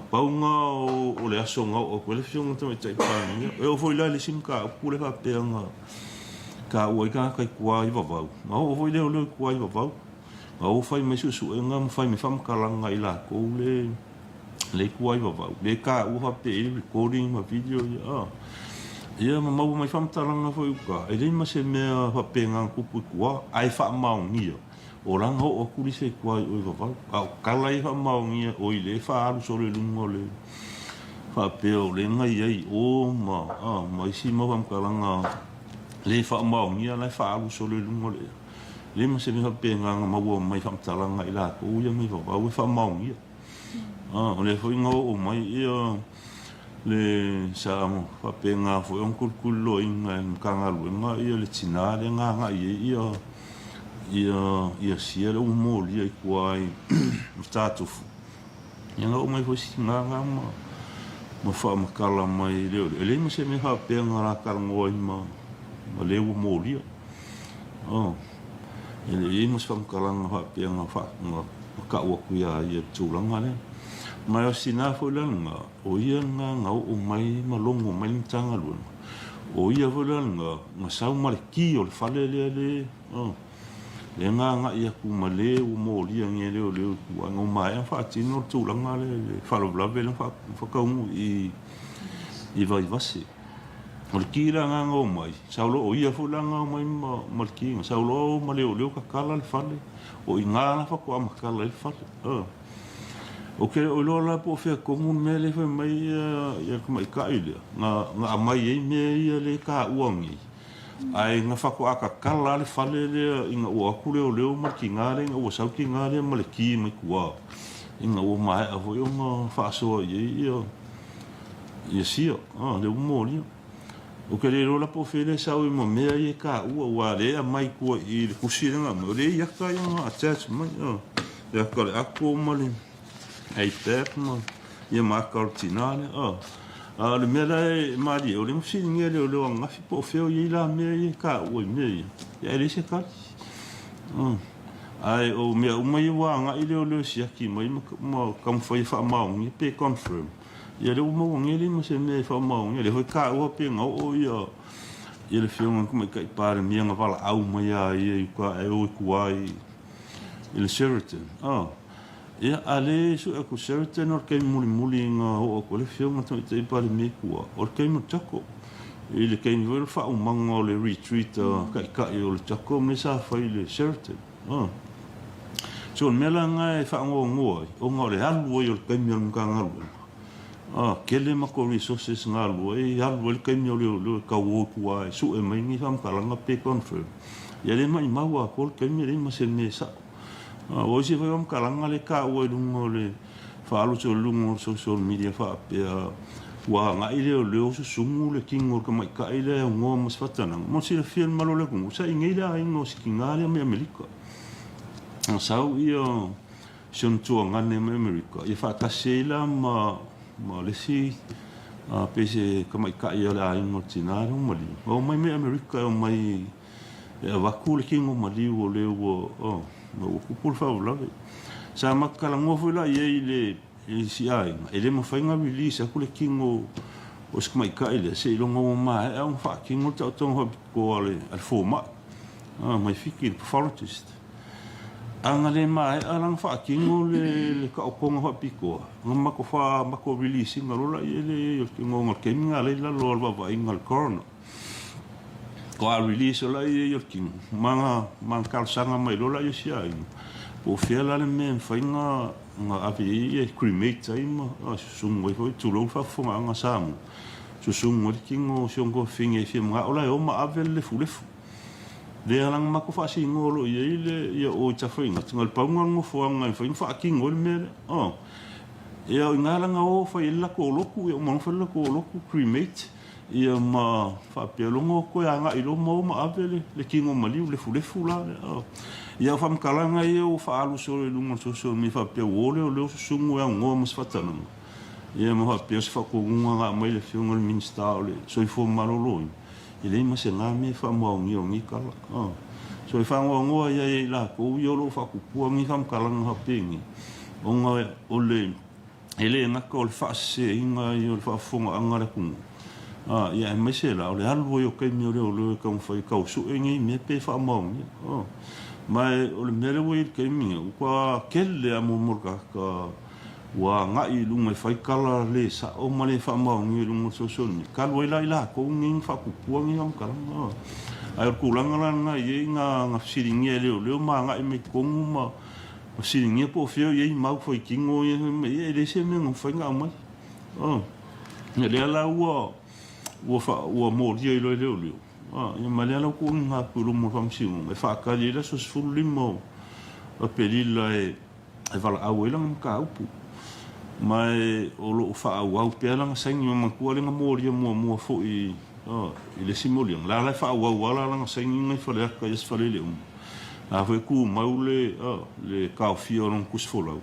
Pau na o le aso na oo atu ai le Afioga i le Tamaitai Palemia. E oo foi la i le isi mataupu lea faapea na taua ai tagata i tua i Vavau, na oo foi leoleo i tua i Vavau. A ua fai mai suesuega ma fai mai faamatalaga i latou le le i tua i Vavau, le taua faapea i recording ma video ia a. Ia ma maua mai faamatalaga foi i uta, e leai ma se mea faapena na tupu i tua, ae faamaonia, o la na oo atu lisa i tua i o i Vavau. A o tala ia faamaonia, oi lea e faaalu solo i luga o le faapea o lea na i ai i o ma a ma isi mau faamatalaga le faamaonia la e faaalu solo i luga o le ea. Leai ma se mea faapena na maua mai faamatalaga i latou ia mai vavau e faamaonia. O lea foi na oo mai ia le sa faapena foi ona tulituliloaina e le Matagaluega ia le tina lea na agai ai ia ia ia sia lea ua molia i tua i Matatufu. Ia na oo mai foi si tina na ma ma faamatala mai le e leai ma se mea faapea na la talanoa ai ma ma le ua molia. Oh, e le i ai ma se faamatalaga faapea na fa na tau atu iā ia i le tulaga lea. Ma o si tina foi la lena, o ia lena na oo mai ma logo mai le Matagaluega, o ia foi la lena na sau ma le ki o le fale lea le, oh, lea na agai atu ma le ua molia nei e leoleo i tua, ina ua maea ona faatino le tulaga lea i le faalavelave lea na faataunuu i i Vaivase. O le ki la na na omai, sau loa, o ia foi la na omai ma, ma le ki, na sau loa o ma leoleo tatala le fale, o i ina la faatoa matala ai le fale. Ou te le o iloa la po o fea tonu le mea lea fai mai ia, ia le tamaitai lea, na, na aumai ai mea ia lea e taua nei, ae na faatoa tatala lava le fale lea ina ua o atu leoleo ma le tiga lea, ina ua sau le tiga lea ma le ki mai tua, ina ua maea foi ona faasoa i ai ia, Ia sia, a, lea ua molia. Ou te le iloa la po o fea lea e sau ai ma mea ia e taua, aua o lea e aumai i tua i le tusi lea na aumai, o lea e i ata ia na attach mai, a, le ata o le ato ma le ipad ma, ia ma ata o le tina lea, a. A o le mea la e malie, o lea na fesiligia e leoleo ananafi po o fea o i ai la mea ia e taua i mea ia, ia ae leai se tali. Ae o mea uma ia ua agai leoleo e siaki mai ma, ma taumafai e faamaonia pe confirm. Ia lea ua maua nei leai ma se mea e faamaonia. Lea foi taua pe na oo ia ia le Afioga i le Tamaitai Palemia na valaau mai a ia i uta ae o i tua i i le Sheraton. Ah. Ia a lea sue atu Sheraton o le taimi mulimuli na oo atu ai le Afioga i le Tamaitai Palemia i tua, o le taimi o le Chaco. I le taimi foi o le faaumaga o le retreat a Taitai o le Chaco mea sa fai i le Sheraton. So o le mea la lena e faanoanoa ai, ona o le alu ai o le taimi o le Matagaluega, tele matou resources na alu ai, alu ai le taimi o leoleo e tau o i tua e sue mai ni faamatalaga pe confirm. Ia lea e maimau atoa le taimi e leai ma se mea e sao. O isi foi faamatalaga lea e taua i luga o le faaalu atu i luga o social media faapea ua agai leoleo susugu le tino o le tamaitai lea e aunoa ma se faatanaga. Mo le silafia e le mamalu o le atunuu, sa i nei le aiga o si tina lea mai Amerika. Na sau ia si ona tuagane mai Amerika, ia faatasi ai la ma, ma le isi pei se tamaitai o le aiga o le tina lea ua maliu. Na omai mai Amerika e omai e avatu le tino maliu o lea ua, ua tupu le faalavelave. Sa matou talanoa foi la i ai i le isi aiga, e le mafai ona release atu le tino o si tamaitai lea seiloga ua maea ona faatino le taotoga faapitoa a le fomai. Mai Fiti, le pathologist. A na le maea la na faatino le taotoga faapitoa, na matou fa matou release ina loa laia le i ai o le tino ona o le taimi lena lea e i lalo o le vaavaaiga a le coroner. Faatoa release loa laia i ai o le tino ma na ma na talosaga mai loa laia o si aiga po o fea la le mea e mafai ona ona ave i ai e cremate ai ma susugu ai foi, tulou le faafofogaaga a Samoa, susugu ai le tino o si ona tuafafine e fia manao la e o ma ave le lefulefu. Lea la na matou faasinoa loa i ai le ia o i Tafaigata, na o le pau lena o le nofoaga e mafai ona faatino ai le mea lea. Oh. Ia o i ina la na o fai ai le latou lotu, ia uma loa ona fai le latou lotu, cremate, ia ma faapea loa ona toe agai loa ma o ma ave le, le tino maliu, lefulefu la lea. Oh. Ia o faamatalaga ia ua faaalu solo i luga o le social media faapea ua o leoleo susugu e aunoa ma se faatanoga. Ia ma faapea o se faatonuga na aumai e le Afioga i le Minisita o le Soifua Maloloina. E leai ma se na mea e faamaonia o nei tala. So e faanoanoa ia ia i latou ia o lo o faatupua nei faamatalaga faapenei, ona o le, e le gata o le faaseseina ia o le faafofogaaga a le atunuu, ia aemaise la o le alu ai o taimi o leoleo e taumafai e tau sue nei mea pe faamaonia. Ma o le mea lea ua i ai i le taimi nei, ua tele lava mo le tagata Ua agai i luga e fai tala le sao ma le faamaonia i luga o le social media, talu ai la i latou nei na faatupua nei faamatalaga. Ae o le tulaga la lena e i ai na fesiligia e leoleo ma agai mai totonu ma fesiligia po o fea o i ai mau faitino ia fai mai, ia e leai se mea na mafai ona aumai. Ia lea la ua ua molia ai loa e leoleo, ia ma lea la ua tuuina atu i luma o le Faamasinoga e faatali ai le aso 15 o Aperila e e valaau ai lana mataupu. Ma e o lo o faaauau pea lana saini ma manatua lea na molia muamua foi i le isi moliaga. La la e faaauau lava la lana saini na i Faleata i Aso Faraile uma. La foi e tumau le le taofia o lona tusi folau.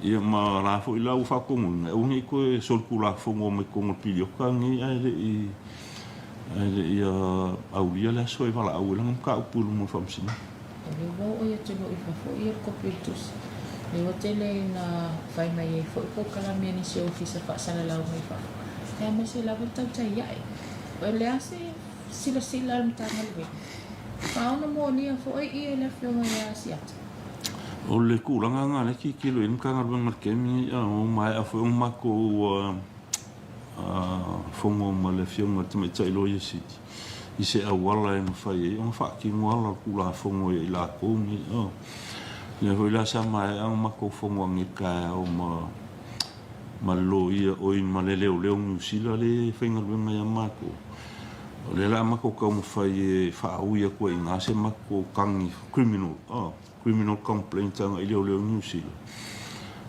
Ia ma la foi la ua faatonuina e aua ne i toe solitulafono mai totonu o le piliota lenei ae le i ae le i aulia le aso e valaau ai lana mataupu i luma o le Faamasinoga. O lea ua oo i atunuu i fafo ia le kopi o le tusi. Lea ua tele ina fai mai ai foi polokalame a nisi o ofisa faasalalau mai fafo, aemaise lava le tautai ae. O le a se silasila a le Matagaluega? Faaaono molia foi ia le Afioga ia Asiata. O le tulaga lena lea e tilotilo i ai le Matagaluega i le taimi lenei, ua maea foi ona matou fono ma le Afioga i le Tamaitai Loia Sili i se auala e mafai ai ona faatino ala o le Tulafono ia i latou nei. O lea foi la sa maea ona matou fono ananei i le taeao ma ma le loia, oi ma le leoleo Niu Sila lea e faigaluega ia matou. O lea o le a matou taumafai e faaui atu ai i ina se matou tagi criminal. Criminal Complaint agai leoleo i Niu Sila,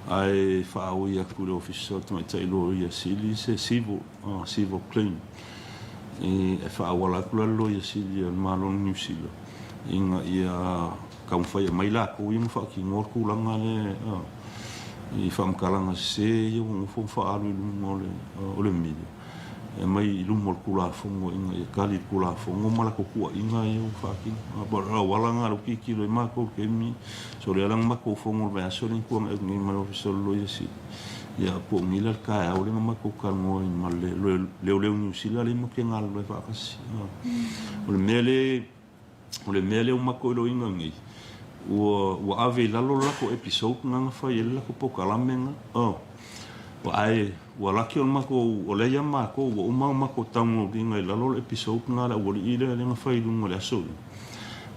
ae faaui atu i le Ofisa o le Tamaitai Loia Sili se civil, civil claim e faaauala atu la le Loia Sili a le Malo o Niu Sila ina ia taumafai e aumai latou ia ma faatinoa le tulaga lea i faamatalaga sese ia ua nofo ma faaalu i luga o le media. E aumai i luma o le Tulafono ina ia tali le Tulafono ma latou tuuaiga ia ua faatino. O le auala lena o lea ua tilotilo ai matou i le taimi, so lea la na matou fono i le vaiaso lea na tuanai atu nei ma le Ofisa o le Loia Sili, ia po o nei la le taeao lea na matou talanoa ai ma le Leoleo Niu Sila lea matou te galulue faatasi. O le mea lea O le mea lea ua matou iloiina nei, ua, ua ave i lalo le latou episode na na fai ai le latou polokalame na. Oh. Ae ua laki o le matou, o lea ia matou, ua uma ona matou download ina i lalo le episode na a le aualii lea lea na fai i luga i le aso lea.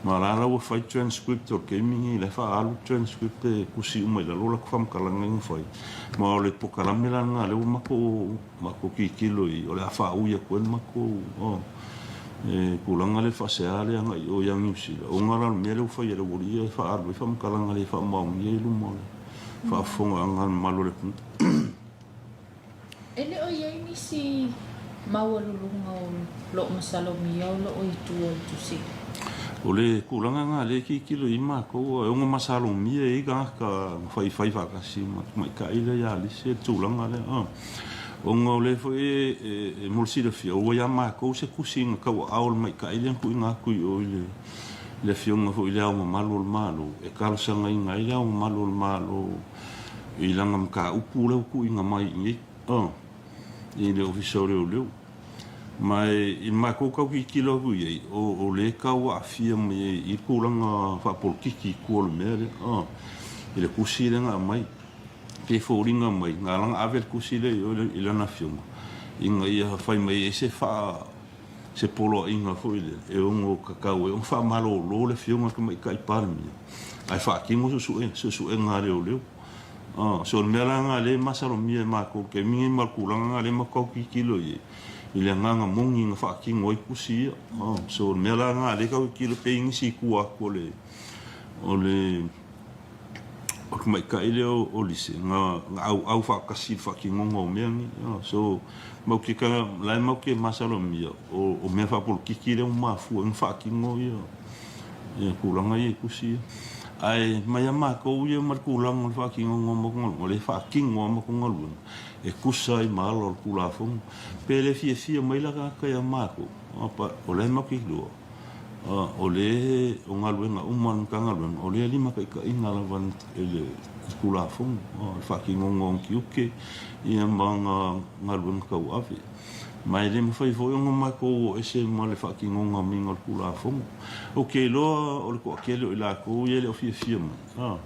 Ma la la ua fai transcript o le taimi nei, la e faaalu transcript e tusi uma i lalo latou faamatalaga na fai. Ma o le polokalame la lena lea ua matou Matou tilotilo i, o le a faaui atu ai le matou tulaga lea faasea lea agai i o ia Niu Sila, ona la o le mea lea ua fai e le aualii ia e faaalu ai faamatalaga le faamaonia i luma o le faafofogaaga a le mamalu o le atunuu. E le o i ai nisi maualuluga o lo o masalomia o lo o i tua o le tusi? O le tulaga lena lea e tilotilo i ai matou, e ono masalomia e i ai tagata na faifai faatasi ma le tamaitai lea ia Alisi le tulaga lea. Ona o lea foi e mo le silafia, ua ia matou se tusi na tauaao le maita'i lea na tuuina atu i o i le Afioga foi i Le Ao Mamalu o le Malo, e talosagaina ai Le Ao Mamalu o le Malo i lana mataupu lea ua tuuina mai i inei, i le Ofisa o Leoleo. Ma i le matou tau tilotilo atu i ai, o lea e tau aafia mai ai i tulaga faapolokiki i tua o le mea lea, i le tusi lea na aumai. Pei e foliga mai, na ala ona ave le tusi lea i o i lana afioga, ina ia fai mai ai se faa, se poloaiga foi lea e ono tatau ai ona faamalolo le afioga i le Tamaitai Palemia ae faatino suesuega a leoleo. So o le mea la lena lea e masalomia e matou i le taimi lenei ma le tulaga lena lea matou tau tilotilo i ai, i le agaga moni na faatino ai tusi ia. So o le mea la lena lea e tau tilotilo pei nisi i tua atu o le o le o le tamaitai lea o Lise na auau faatasi i le faatinoga o mea nei. So matou te la e matou te masalomia o mea faapolokiki lea ua mafua ai ona faatino ia ia tulaga ia i tusi ia. Ae mai a matou ia ma le tulaga o le faatinoga o matou galuega, o lea e faatino lava matou galuega e tusa ai ma ala o le Tulafono. Pe le fiafia mai la tagata ia matou, o la e matou te iloa, o lea o galuega uma a le Matagaluega, o lea e limataitaiina lava e le Tulafono, le faatinoga o ona tiute ma ana galuega tauave. Ma e le mafai foi ona matou o ese ma le faatinoga maiga o le Tulafono. Ou te iloa o le toatele o i latou ia e le o fiafia mai,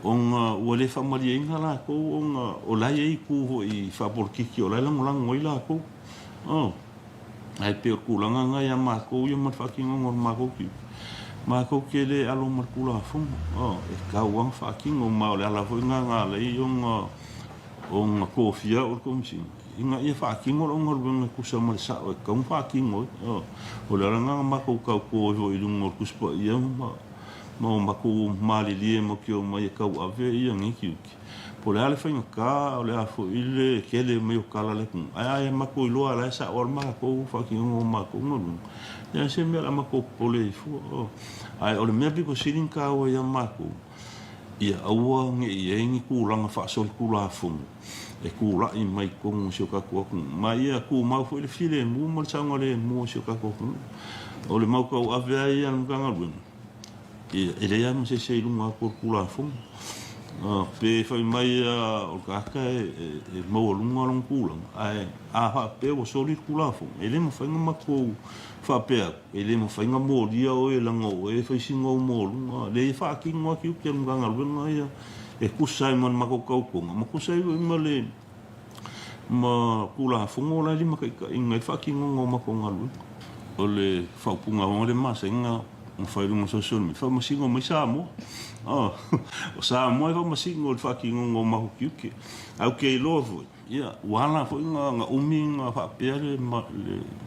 ona ua le faamalieina latou ona o la e i ai itu foi faapolokiki o la e lagolago ai latou. Ae pei o le tulaga lena ia matou ia ma le faatinoga o le matou tiute, matou te le alo ma le Tulafono, e tatau lava ona faatino, ma o le ala foi lena na ala ai ona tofia au e le Komesina ina ia faatino lau galuega e tusa ma le sao e tatau ona faatino ai. O le ala lena na matou tauto ai foi i luga o le Tusi Paia ma matou malilie matou te omai e tauave nei tiute. Po o le a le faigata, o le a foi le tele mai o tala a le atunuu, ae a matou iloa o la e sao lava le matou faatinoga o matou galuega, e leai se mea o le a matou popole ai fua. Ae o le mea pito sili ona taua ia matou, ia aua ne i i ai ni tulaga faasolitulafono e tulai mai totonu o si o tatou atunuu, ma ia tumau foi le filemu ma le saogalemu o si o tatou atunuu. O le mau tauave lava ia a le Matagaluega, E leai lava ma se isi e i luga atu o le Tulafono. Pe fai mai o le tagata e maualuga lona tulaga, ae a faapea ua soli le Tulafono, e le mafai ona matou faapea atu, e le mafai ona molia oe leaga o oe e fai sina ou moluga. Leai, e faatino lava tiute o le Matagaluega ia e tusa ai ma le matou tautoga ma tusa ai foi ma le ma Tulafono la e limataitaiina ai le faatinoga o matou galuega. O le faaupuga foi lea masani ona fai i luga o social media, faamasino mai Samoa. O Samoa e faamasino i le faatinoga o matou tiute. Ae ou te iloa foi, ia, ua ala foi ona umi ona faapea le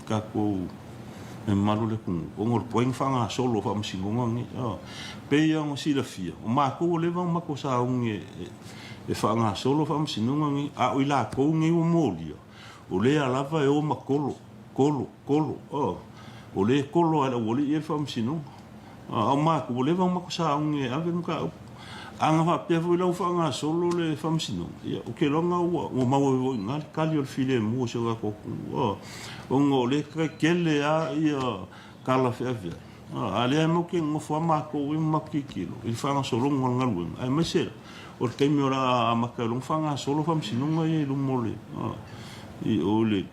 tatou mamalu o le atunuu, ona o le tuai ona faagasolo o faamasinoga nei. E pei lava ona silafia, o matou ua leva ona matou sauni e faagasolo faamasinoga nei, a o i latou nei ua molia, o lea lava e o ma kolo, kolo, kolo, oh, o lea e kolo lava e le aualii ia le faamasinoga. A o matou, ua leva ona matou sauni e ave le mataupu. A na faapea foi la ua faagasolo le faamasinoga, ia, ou te iloa ua maua ai foi i ina le tali o le filemu o si o tatou atunuu, oh, ona o lea e tele lava ia tala feaveai. A o lea matou te nonofo lava matou ia ma matou tilotilo i le faagasologa o le galuega, aemaise o le taimi o le a amata ai loa ona faagasolo faamasinoga ia i luma o le, i o i le,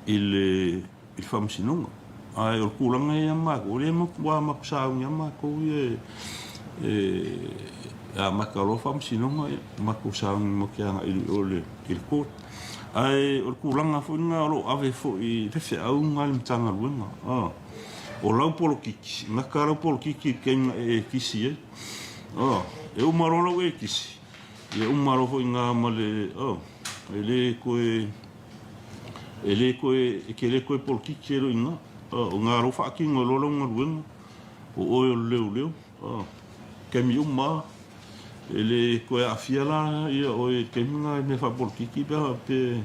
i le faamasinoga. Ae o le tulaga ia ia matou, o lea ua matou sauni lava matou ia e amata loa faamasinoga, ia matou sauni matou te agai i o i le court. Ae o le tulaga foi lena o lo o ave foi le feau lena i le Matagaluega. O lau polokiki, gata lau polokiki i le taimi na e kisi ai. E uma loa lau e kisi, ia uma loa foi i ina ma le, e le toe, e le toe, e te le toe polokiki ai loa i ina. O ina loa faatino ai loa lau galuega, o oe o le leoleo. Taimi uma lava. E le toe aafia la ia oe i le taimi lena i mea faapolokiki pe a faapea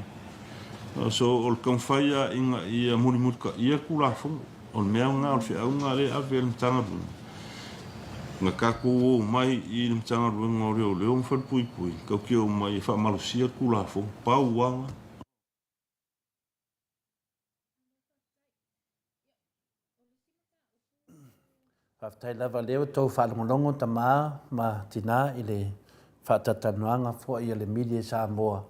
So o le taumafai lava ina ia mulimulitaia le Tulafono. O le mea lena, o le feau lena lea e ave e le Matagaluega. Na tatou omai i le Matagaluega o Leoleo ma Falepuipui, tatou te omai e faamalosia le Tulafono. Pau lava lena. Faafetai lava lea ua tou faalogologo tama ma tina i le faatatalanoaga foi a le Media Samoa.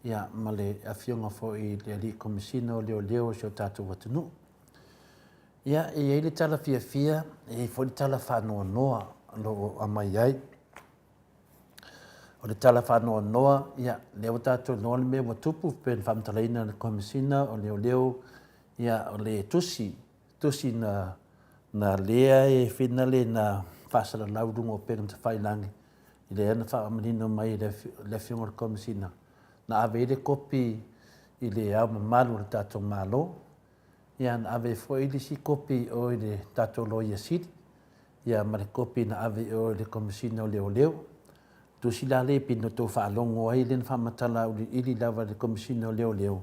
ia, ma le Afioga foi i le Alii Komesina o Leoleo o si o tatou atunuu. Ia, e i ai le tala fiafia, e i ai foi le tala faanoanoa o lo o aumai ai. O le tala faanoanoa, ia, lea ua tatou iloa le mea ua tupu, pei ona faamatalaina e le Komesina o Leoleo, ia, o le tusi, tusi na, na lea e finale na faasalalau i luga o upega tafailagi, lea na faamanino mai e le Afioga i le Komesina, na ave ai le kopi i le Ao Mamalu o le tatou Malo, ia na ave ai foi le isi kopi i o i le tatou Loia Sili, ia ma le kopi na ave i o i le Komesina o Leoleo. Tusi la lea pei ona outou faalogo ai lea na faamatala auiliili lava e le Komesina o Leoleo,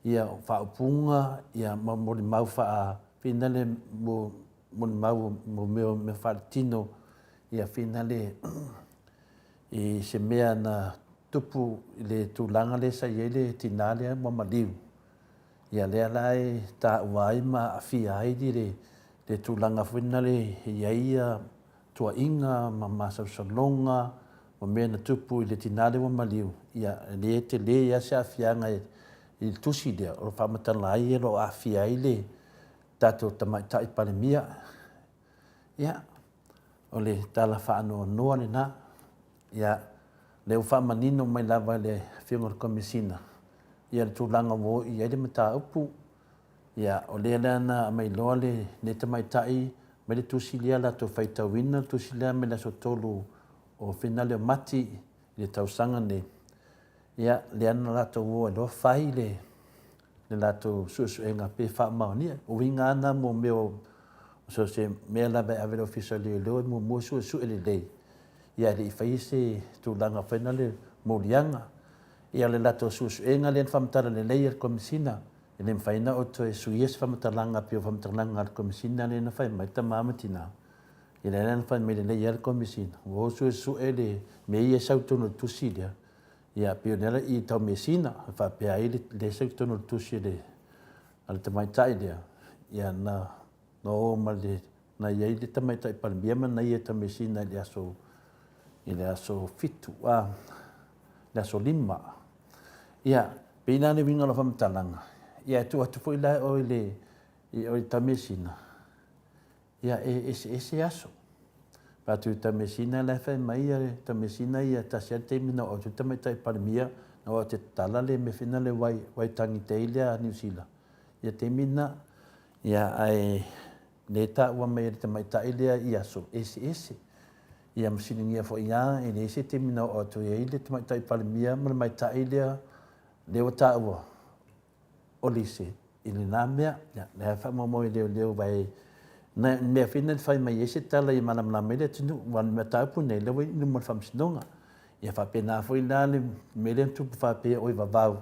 ia o faaupuga ia ma molimau faa finale mo molimau mo mea o mea faaletino ia finale i se mea na tupu i le tulaga lea sa i ai le tinã lea ua maliu. Ia lea la e taua ai ma aafia ai le tulaga foi lena e i ai ia tuuaiga ma masalosaloga ma mea na tupu i le tina lea ua maliu, ia e le tele lava se aafiaga i le tusi lea o lo o faamatala ai o lo o aafia ai le tatou Tamaitai Palemia. Ia, o le tala faanoanoa lena. Ia, lea ua faamanino mai lava e le Afioga i le Komesina ia le tulaga ua oo i ai le mataupu. Ia, o lea la na aumai loa lenei tamaitai mai le tusi lea latou faitauina le tusi lea mai le aso 3 o Finale o Mati i le tausaga nei. Ia, lea na latou o ai loa fai le le latou suesuega pe faamaonia. O uiga lava na mo mea o so o se mea lava e ave i le Ofisa o Leoleo e muamua suesue lelei ia ae le i faia se tulaga foi na le moliaga. Ia o le latou suesuega lea na faamatala lelei e le Komesina, e le mafai ona ou toe suia se faamatalaga pei o faamatalaga a le Komesina lea na fai mai tama ma tina. Ia lea la na fai mai lelei lava le Komesina, ua o suesue le mea ia e sau i totonu o le tusi lea, ia pei o lea la i Taumeasina e faapea ai lea e sau i totonu o le tusi a le tamaitai lea, ia na na o ma le na i ai le tamaitai Palemia ma na ia Taumeasina i le aso i le aso 7 a le aso 5. Ia pei la le uiga o lau faamatalaga, ia e tuu atu foi la i o i le i o i Taumeasina, Ia, e eseese aso. Fai atu i Tameasina la e fai mai ia Tameasina ia tasi lava le taimi na oo atu ai le Tamaitai Palemia na oo atu e tatala le mea foi lena le Waitangi Day lea a Niu Sila ia taimi lena. Ia ae lea e taua mai e le tamaitai lea i aso eseese. Ia ma fesiligia foi lava e leai se taimi na oo atu ai le Tamaitai Palemia ma le maitai lea lea ua taua o Lise i lena mea. Ia, lea e faamaumau e leoleo aua na mea foi na fai mai ai se tala ia malamalama ai le atunuu, aua o le mataupu lenei, lea ua i luma o le faamasinoga. Ia faapena foi la le mea lea na tupu faapea o i vavau,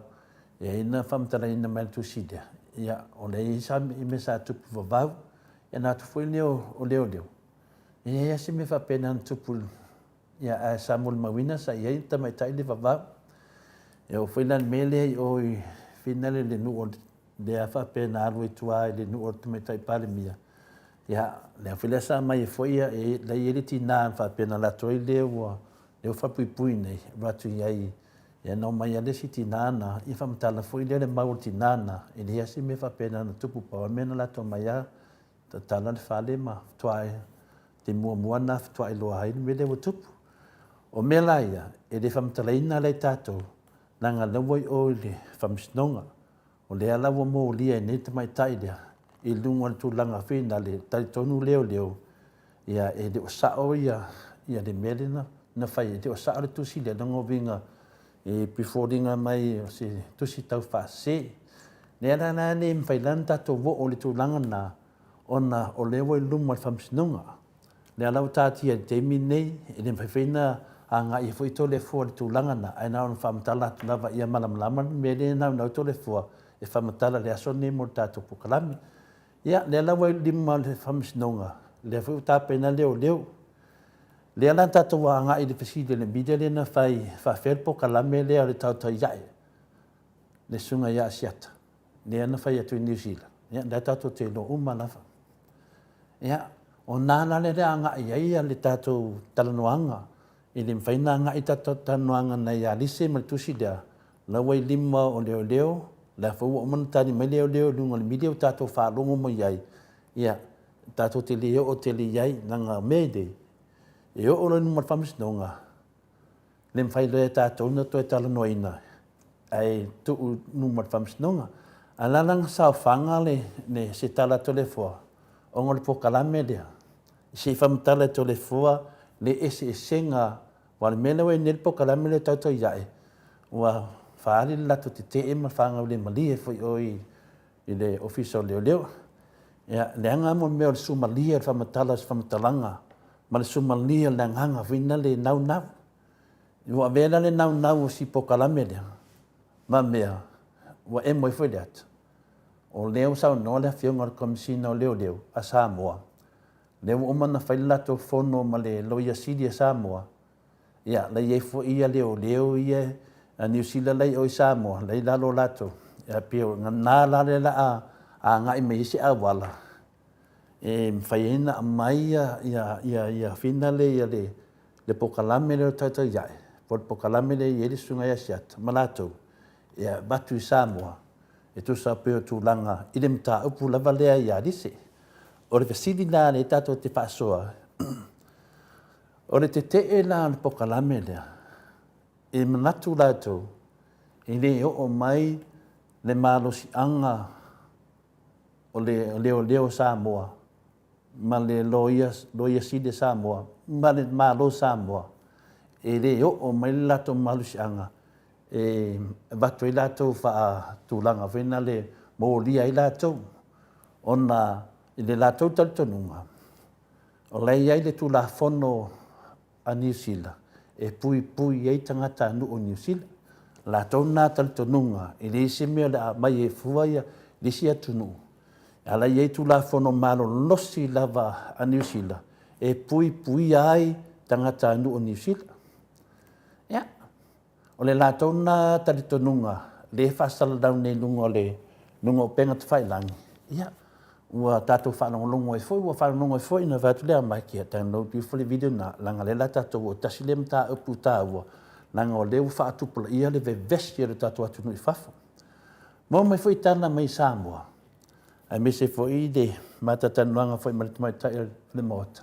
e ai na faamatalaina mai le tusi lea, ia o lea e i ai sa mea sa tupu vavau, ia na atu foi lea o leoleo, e leai lava se mea faapena na tupu Ia, ae sa molimauina sa i ai le tamaitai le vavau. E oo foi la i le mea lea i o i Finale i le nuu o lea faapea na alu ai tua i le nuu o le tamaitai Palemia, ia, lea foi la sa aumai ai foi ia, la e i ai le tina na faapea na alu atu ai lea ua lea ua falepuipui nei, alu atu i ai, ia na omai lava le isi tina na, ia faamatala foi lea le mau a le tina na, e leai lava se mea faapena na tupu, pau lava le mea na latou omai lava Tatala le fale ma faatoa te muamua lena faatoa iloa ai le mea lea ua tupu. O mea la ia, e le faamatalaina la i tatou, leaga lea ua i o i le Faamasinoga. O lea la ua molia ai nei le tamaitai lea i luga o le tulaga finale, talitonu leoleo, ia e le o sao ia le mea lea na fai, e le o sao le tusi lea, lona uiga e pei e foliga mai o se tusi taufaasese. Lea la la le mafai la ona tatou oo i le tulaga lena, ona o lea ua i luma o le Faamasinoga. Lea la ua taatia i le taimi lenei, e le mafai foi ona agai ai foi Toleafoa i le tulaga lena, ae na ona faamatala atu lava ia malamalama le mea lea e naunau Toleafoa e faamatala i le aso lenei mo le tatou polokalame. Ia, lea la ua i lima o le Faamasinoga, lea foi ua tapena leoleo. Lea la tatou agai i le fesili a le media lea na fai, e faafefea le polokalame lea o le tautai ae le susuga ia Asiata, lea na fai atu i Niu Sila, ia lea tatou te iloa uma lava. Ia, o na la lea agai ai le tatou talanoaga, e le mafai ona agai tatou talanoaga nei ia Lise ma le tusi lea, La ua i lima o leoleo, la foi ua uma ona tali mai leoleo i luga o le media ua tatou faalogo mai ai, ia, tatou te le oo tele i ai, leaga o mea nei, e oo loa i luma o le Faamasinoga, le mafai loa e tatou ona toe talanoaina, ae tuu i luma o le Faamasinoga. Ae o le a la saofaga le, se tala a Toleafoa, ona o le polokalame lea, se i faamatala e Toleafoa le eseesega, aua o le mea lea ua i ai nei le polokalame lea tautai ae, ua faaali le latou tetee ma fagaulemalie foi i o i le Ofisa o Leoleo. Ia, leaga mo le mea o le sumalie o le faamatala o se faamatalaga ma le sumalie o le agaga foi lea e naunau. Ua avea la le naunau o si polokalame lea ma mea ua emo ai foi le ata. O lea ua saunoa le Afioga i le Komesina o Leoleo a Samoa, lea ua uma ona fai le latou fono ma le Loia Sili a Samoa, ia, la e i ai foi ia leoleo ia a Niu Sila la e i o i Samoa, la e i lalo o latou. Ia, pei o lena la lea o le a agai mai ai se auala e mafai ai ona aumai ia finale ia le polokalame lea o le Taitai Ae, po o le polokalame lea e i ai le Susuga ia Asiata ma latou, e avatu i Samoa e tusa pei o tulaga i le mataupu lava lea ia Alise. O le fesili la lea tatou te faasoa, o le tetee la o le polokalame lea, e manatu latou e le oo mai le malosiaga o le leoleo o Samoa ma le Loia, Loia Sili a Samoa ma le Malo o Samoa, e le oo mai le latou malosiaga e avatu ai latou faatulaga foi na le molia ai latou, ona i le latou talitonuga, o la e i ai le Tulafono a Niu Sila e puipui ai tagatanuu o Niu Sila. O latou lena talitonuga e leai se mea o le a aumai ai fua le isi atunuu, a o la e i ai Tulafono malolosi lava a Niu Sila e puipuia ai tagatanuu o Niu Sila. Ia, O le latou lena talitonuga lea e faasalalau nei i luga o le luga o upega tafailagi, ia, ua tatou faalogologo ai foi, ua faalogologo ai foi na fai atu le Mike, ia download ifo le video lena, leaga o lea o le a tatou oo, tasi lea mataupu taua, leaga o lea ua faatupulaia le vevesi o le tatou atunuu i fafo. Maua mai foi tala mai Samoa, aemaise foi le mata talanoaga foi ma le tamaitai o le Maota,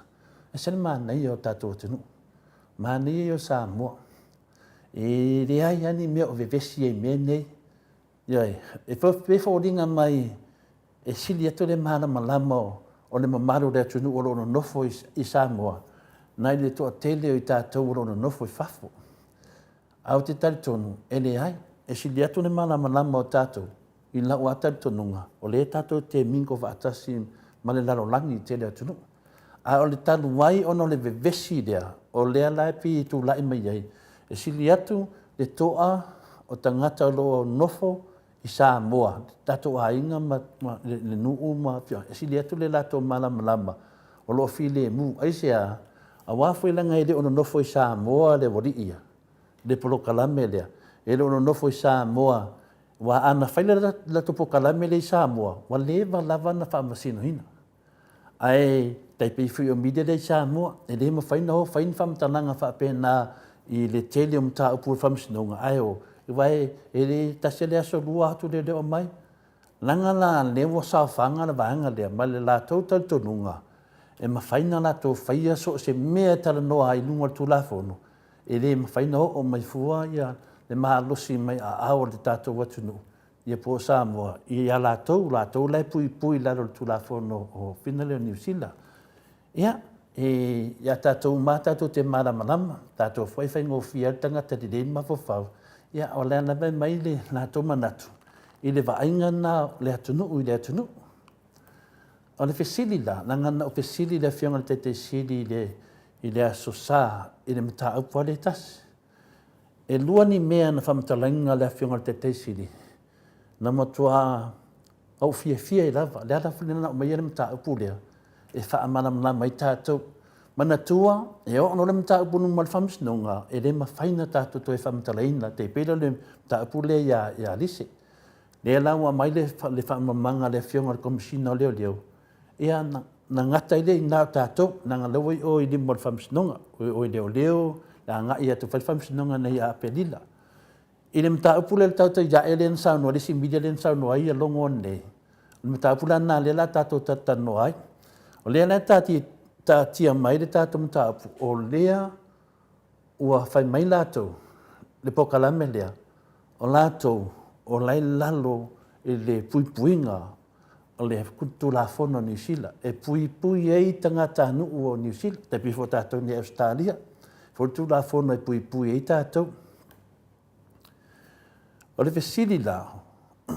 e ese le manaia o le tatou atunuu, manaia ia o Samoa. E leai lava ni mea o vevesi ai i mea nei. Ioe, e pei e foliga mai e sili atu le malamalama o le mamalu o le atunuu o lo o nonofo i Samoa nai le toatele o i tatou o lo o nonofo i fafo. Ae ou te talitonu, e leai, e sili atu le malamalama o tatou I lau lava talitonuga, o lea tatou te mingle faatasi ma le lalolagi i le tele o atunuu. A o le talu ai ona o le vevesi lea, o lea la e pei e tulai mai ai, e sili atu le toa o tagata o lo o nofo i Samoa, tatou aiga ma le nuu ma afioaga, e sili atu le latou malamalama o lo o filemu. Aisea? Aua foi leaga e le o nonofo i Samoa le aualii ia, le polokalame lea, e le o nonofo i Samoa Aua a na fai le latou polokalame lea i Samoa, ua leva lava ona faamasinoina. Ae tai pei foi o media lea i Samoa, e le mafai ona o fai ni faamatalaga faapena i le tele o mataupu o le faamasinoga, ae o, aua e le tasi lava le aso lua atu leoleo aumai. Leaga la lea ua saofaga le vaega lea ma le latou talitonuga, e mafai ona latou faia so o se mea e talanoa ai i luga o le Tulafono, E le mafai ona oo mai fua le malosi mai aao o le tatou atunuu ia po o Samoa ia latou, latou la e puipui i lalo o le Tulafono o fina lea o Niu Sila. Ia, e, ia tatou uma lava tatou te malamalama, tatou foi e faigofie lava le tagata lelei le mafaufau, ia o lea lava e aumai le latou manatu i le vaaiga lena o le atunuu i le atunuu. O le fesili la, leaga na ou fesili i le Afioga i le Taitai Sili i le, i le Aso Sa i le mataupu lava lea e tasi. E lua ni mea na faamatalaina le Afioga i le Taitai Sili, na matua ou fiafia ai lava. O le ala foi lena na aumaia le mataupu lea e faamalamalama ai tatou. Manatua, e oo loa le mataupu i luma o le Faamasinoga, e le mafai ona tatou toe faamatalaina, tai pei lea o le mataupu lea ia, ia Alise. Lea la ua aumai le faamalamalamaga a le Afioga i le Komesina o Leoleo, ia na gata ai lea i ina o tatou, leaga o lea ua i o i lima o le Faamasinoga, o i leoleo le agai atu e fai le faamasinoga nei ia Aperila. I le mataupu lea i le tautai ae lea na saunoa, le isi media lea na saunoa ai ia Logo nei, o le mataupu la lena lea o le a tatou talatalanoa ai. O lea la e taatia mai le tatou mataupu, o lea ua fai mai latou, le polokalame lea, o latou o la e i lalo i le puipuiga o le Tulafono a Niu Sila e puipui ai tagatanuu o Niu Sila, tai pei foi o tatou nei i Ausetalia, foi le Tulafono e puipui ai tatou. O le fesili la, o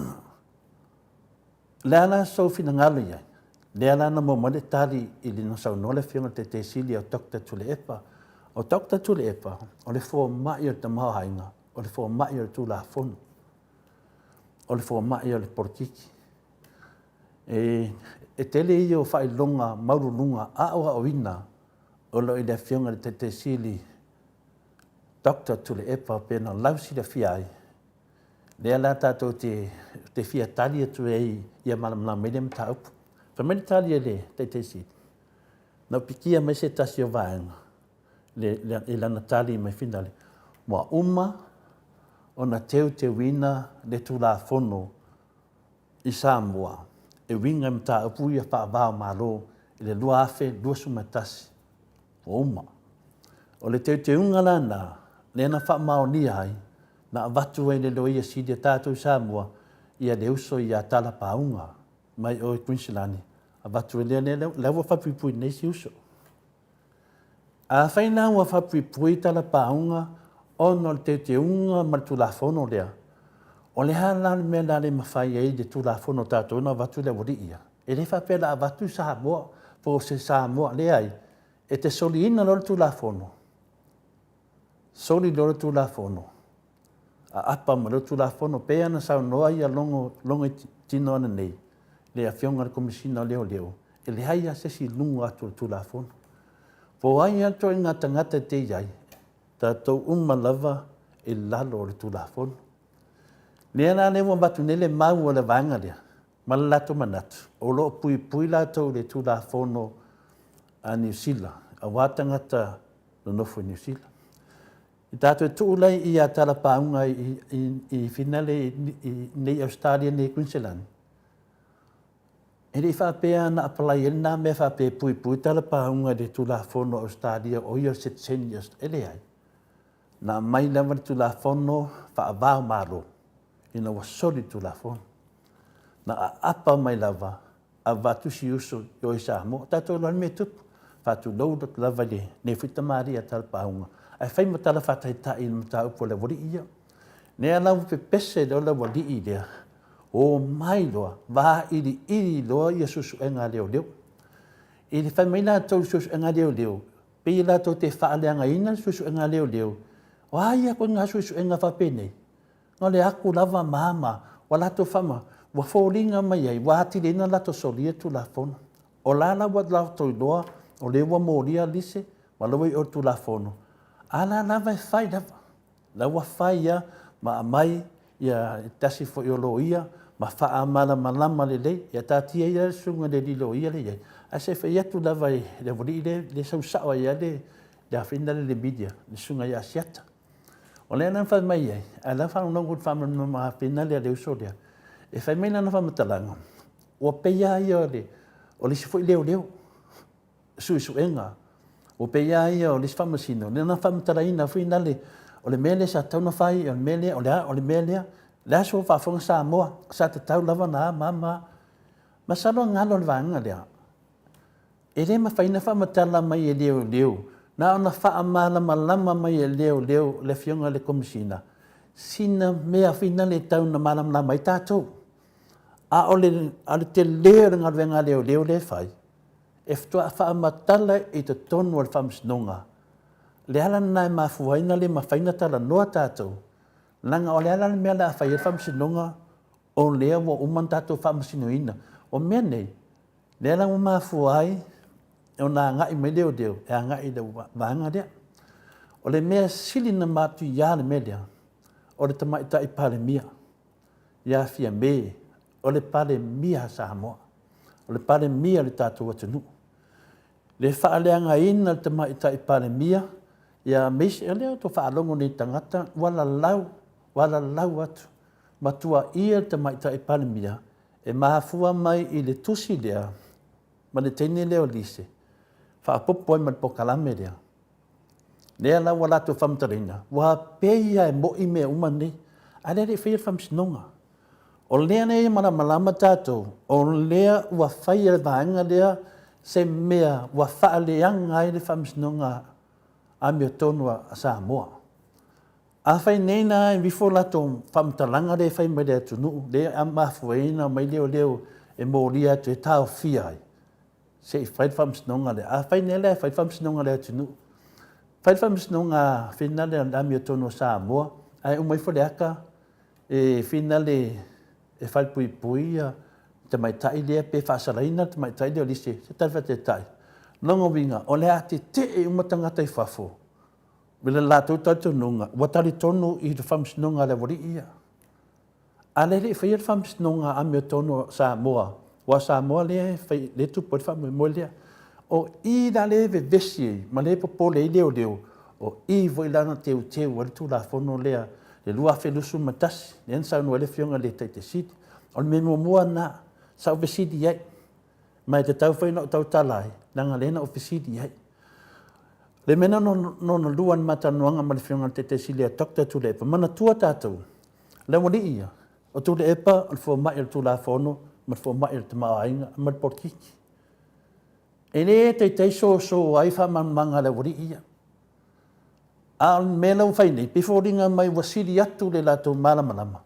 le a la sou finagalo i ai? Lea la na maua mai le tali i le na saunoa le Afioga i le Taitaifono o Doctor Tuilaepa. O Doctor Tuilaepa, o le fomai o le tamaoaiga, o le fomai o le Tulafono, o le fomai o le polokiki. E tele ia o faailoga maualuluga aoaoina o lo o i le Afioga i le Taitaisili Doctor Tuilaepa pei ona lausilafia ai, lea la tatou te fia tali atu ai ia malamalama ai lea mataupu. Fai mai le tali a le Taitaisili, na ou pikia mai se tasi o vaega i lana tali mai finale, ua uma ona teuteuina le Tulafono i Samoa e uiga i mataupu ia faava-o-Malo i le 2021. Ua uma. O le teuteuga la lena, lea na faamaonia ai, na avatu ai e le Loia Sili a tatou i Samoa ia le uso ia Talapauga mai o i Kuiniselani, avatu ai lea, lea ua faapuipui nei si uso. Afai la ua faapuipui talapauga ona o le teuteuga ma le Tulafono lea, o le a la le mea o le a le mafai ai le Tulafono a tatou ona avatu i le aualii ia? E le faapea o le a avatu Samoa po o se Samoa, leai. E te soliina loa le Tulafono, soli loa le Tulafono, aapa mai loa le Tulafono. E pei ona saunoa ia Logo Logoitino ananei, le Afioga i le Komesina o Leoleo, e leai lava se isi i luga atu o le Tulafono. Po o ai lava le ituaiga tagata e te i ai, tatou uma lava e i lalo o le Tulafono. Lea la lea ua avatu nei le mau a le vaega lea ma le latou manatu, o lo o puipui latou i le Tulafono a Niu Sila, aua tagata nonofo i Niu Sila. I tatou tuu lai ia talapauga i finale i nei Ausetalia nei i Kuiniselani, e le i faapea na apalai ai lena mea faapea e puipui talapauga i le Tulafono a Ausetalia o ia o le sitiseni i Ausetalia. E leai. Na aumai lava le Tulafono faava-o-Malo ina ua soli le Tulafono. Na aapa mai lava avatu si uso i o i Samoa. O tatou iloa le mea e tupu. Faatulou atu lava i lenei foi tamalii a Talapauga, ae fai ma tala faataitai i le mataupu a le aualii ia. Lea la ua pepese loa le aualii lea, omai loa, vailiili loa ia suesuega a leoleo. I le fai mai latou i suesuega a leoleo, pei latou te faaleagaina le suesuega a leoleo, o a ia ituaiga suesuega faapenei? Na o le atu lava ma ma ua latou faama, ua foliga mai ai ua atili ai ona latou solia le Tulafono. O la la ua latou iloa o lea ua molia lise ma la ua i o i le Tulafono, a la lava e fai lava. La ua fai lava ma aumai ia tasi foi o loia ma faamalamalama lelei. Ia taatia ia le susuga i le alii loia lea e i ai, ae se i fai atu lava i le aualii lea e sau sao ai lava le afina lea i le media, le susuga ia Asiata. O lea la na fai mai ai, ae o la e faalogologo i le faamalamalamaina lea a le uso lea, e fai mai lana faamatalaga, ua pei lava ia o le isi foi leoleo, suesuega, ua pei lava ia o le isi faamasino, lea na faamatalaina foi lale, o le mea lea sa tatau ona fai, o le mea lea, o le a, o le mea lea. O le aso o faafofoga Samoa, sa tatau lava ona a ma a ma a. Masalo e galo le vaega lea. E le mafai ona faamatala mai e leoleo, na ona faamalamalama mai e leoleo le Afioga i le Komesina sina mea foi lea e tau ina malamalama ai tatou. A o le tele o le galuega a leoleo lea e fai, e faatoa faamatala i totonu o le Faamasinoga. O le ala lena e mafua ai ona le mafai ona talanoa tatou, leaga o le a la le mea o le a fai ai le Faamasinoga o lea ua uma ona tatou faamasinoina. O mea nei, lea la ua mafua ai ona agai mai leoleo e agai i le vaega lea. O le mea sili ona matuia le mea lea, o le Tamaitai Palemia ia Fiame, o le Palemia a Samoa, o le Palemia o le tatou atunuu. Le faaleagaina o le Tamaitai Palemia, ia aemaise, o lea ua outou faalogo nei i tagata ua lalau. Ua alalau atu, matua ia le Tamaitai Palemia e mafua mai i le tusi lea ma le teine lea o Lise, faaopoopo ai ma le polokalame lea. Lea la ua latou faamatalaina, ua pei lava e moni mea uma nei, a o lea e le i faia le faamasinoga. O lea la e malamalama tatou, o lea ua fai e le vaega lea se mea ua faaleaga ai le faamasinoga amiotonu a Samoa. Afai nei la e alu ifo latou faamatalaga lea e fai mai i le atunuu, lea e mafua ai ona omai leoleo e molia atu e taofia ai, se i fai le faamasinoga lea. Afai nei la e fai le faamasinoga a le atunuu, fai le faamasinoga finale a le amiotonu a Samoa, ae uma ifo le ata e finale e falepuipui le tamaitai lea pe faasalaina le tamaitai lea o Lise, se tala faataitai. Lona uiga, o le a tetee uma tagata i fafo i le latou talitonuga ua talitonu i le faamasinoga a le aualii ia. A o lea e le i faia le faamasinoga amiotonu a Samoa, aua o Samoa lea e fai, lea e tupu ai le faamoemoe lea. O i la lea e vevesi ai ma lea e popole ai leoleo, o i foi la na teuteu ai le Tulafono lea i le 2021, lea na saunoa ai le Afioga i le Taitai Sili. O le mea muamua lena sa ou fesili i ai, ma e tatau foi ona ou tautala ai, leaga o lea na ou fesili i ai. O le mea lona lua i le ma talanoaga ma le Afioga i le Taitai Sili ia Doctor Tuilaepa, manatua tatou, le aualii ia, o Tuilaepa o le fomai o le Tulafono ma le fomai o le tamaoaiga ma le polokiki. E le taitai soso ai faamalamalamaga a le aualii ia. A o le mea la ua fai nei, pei e foliga mai ua sili atu le latou malamalama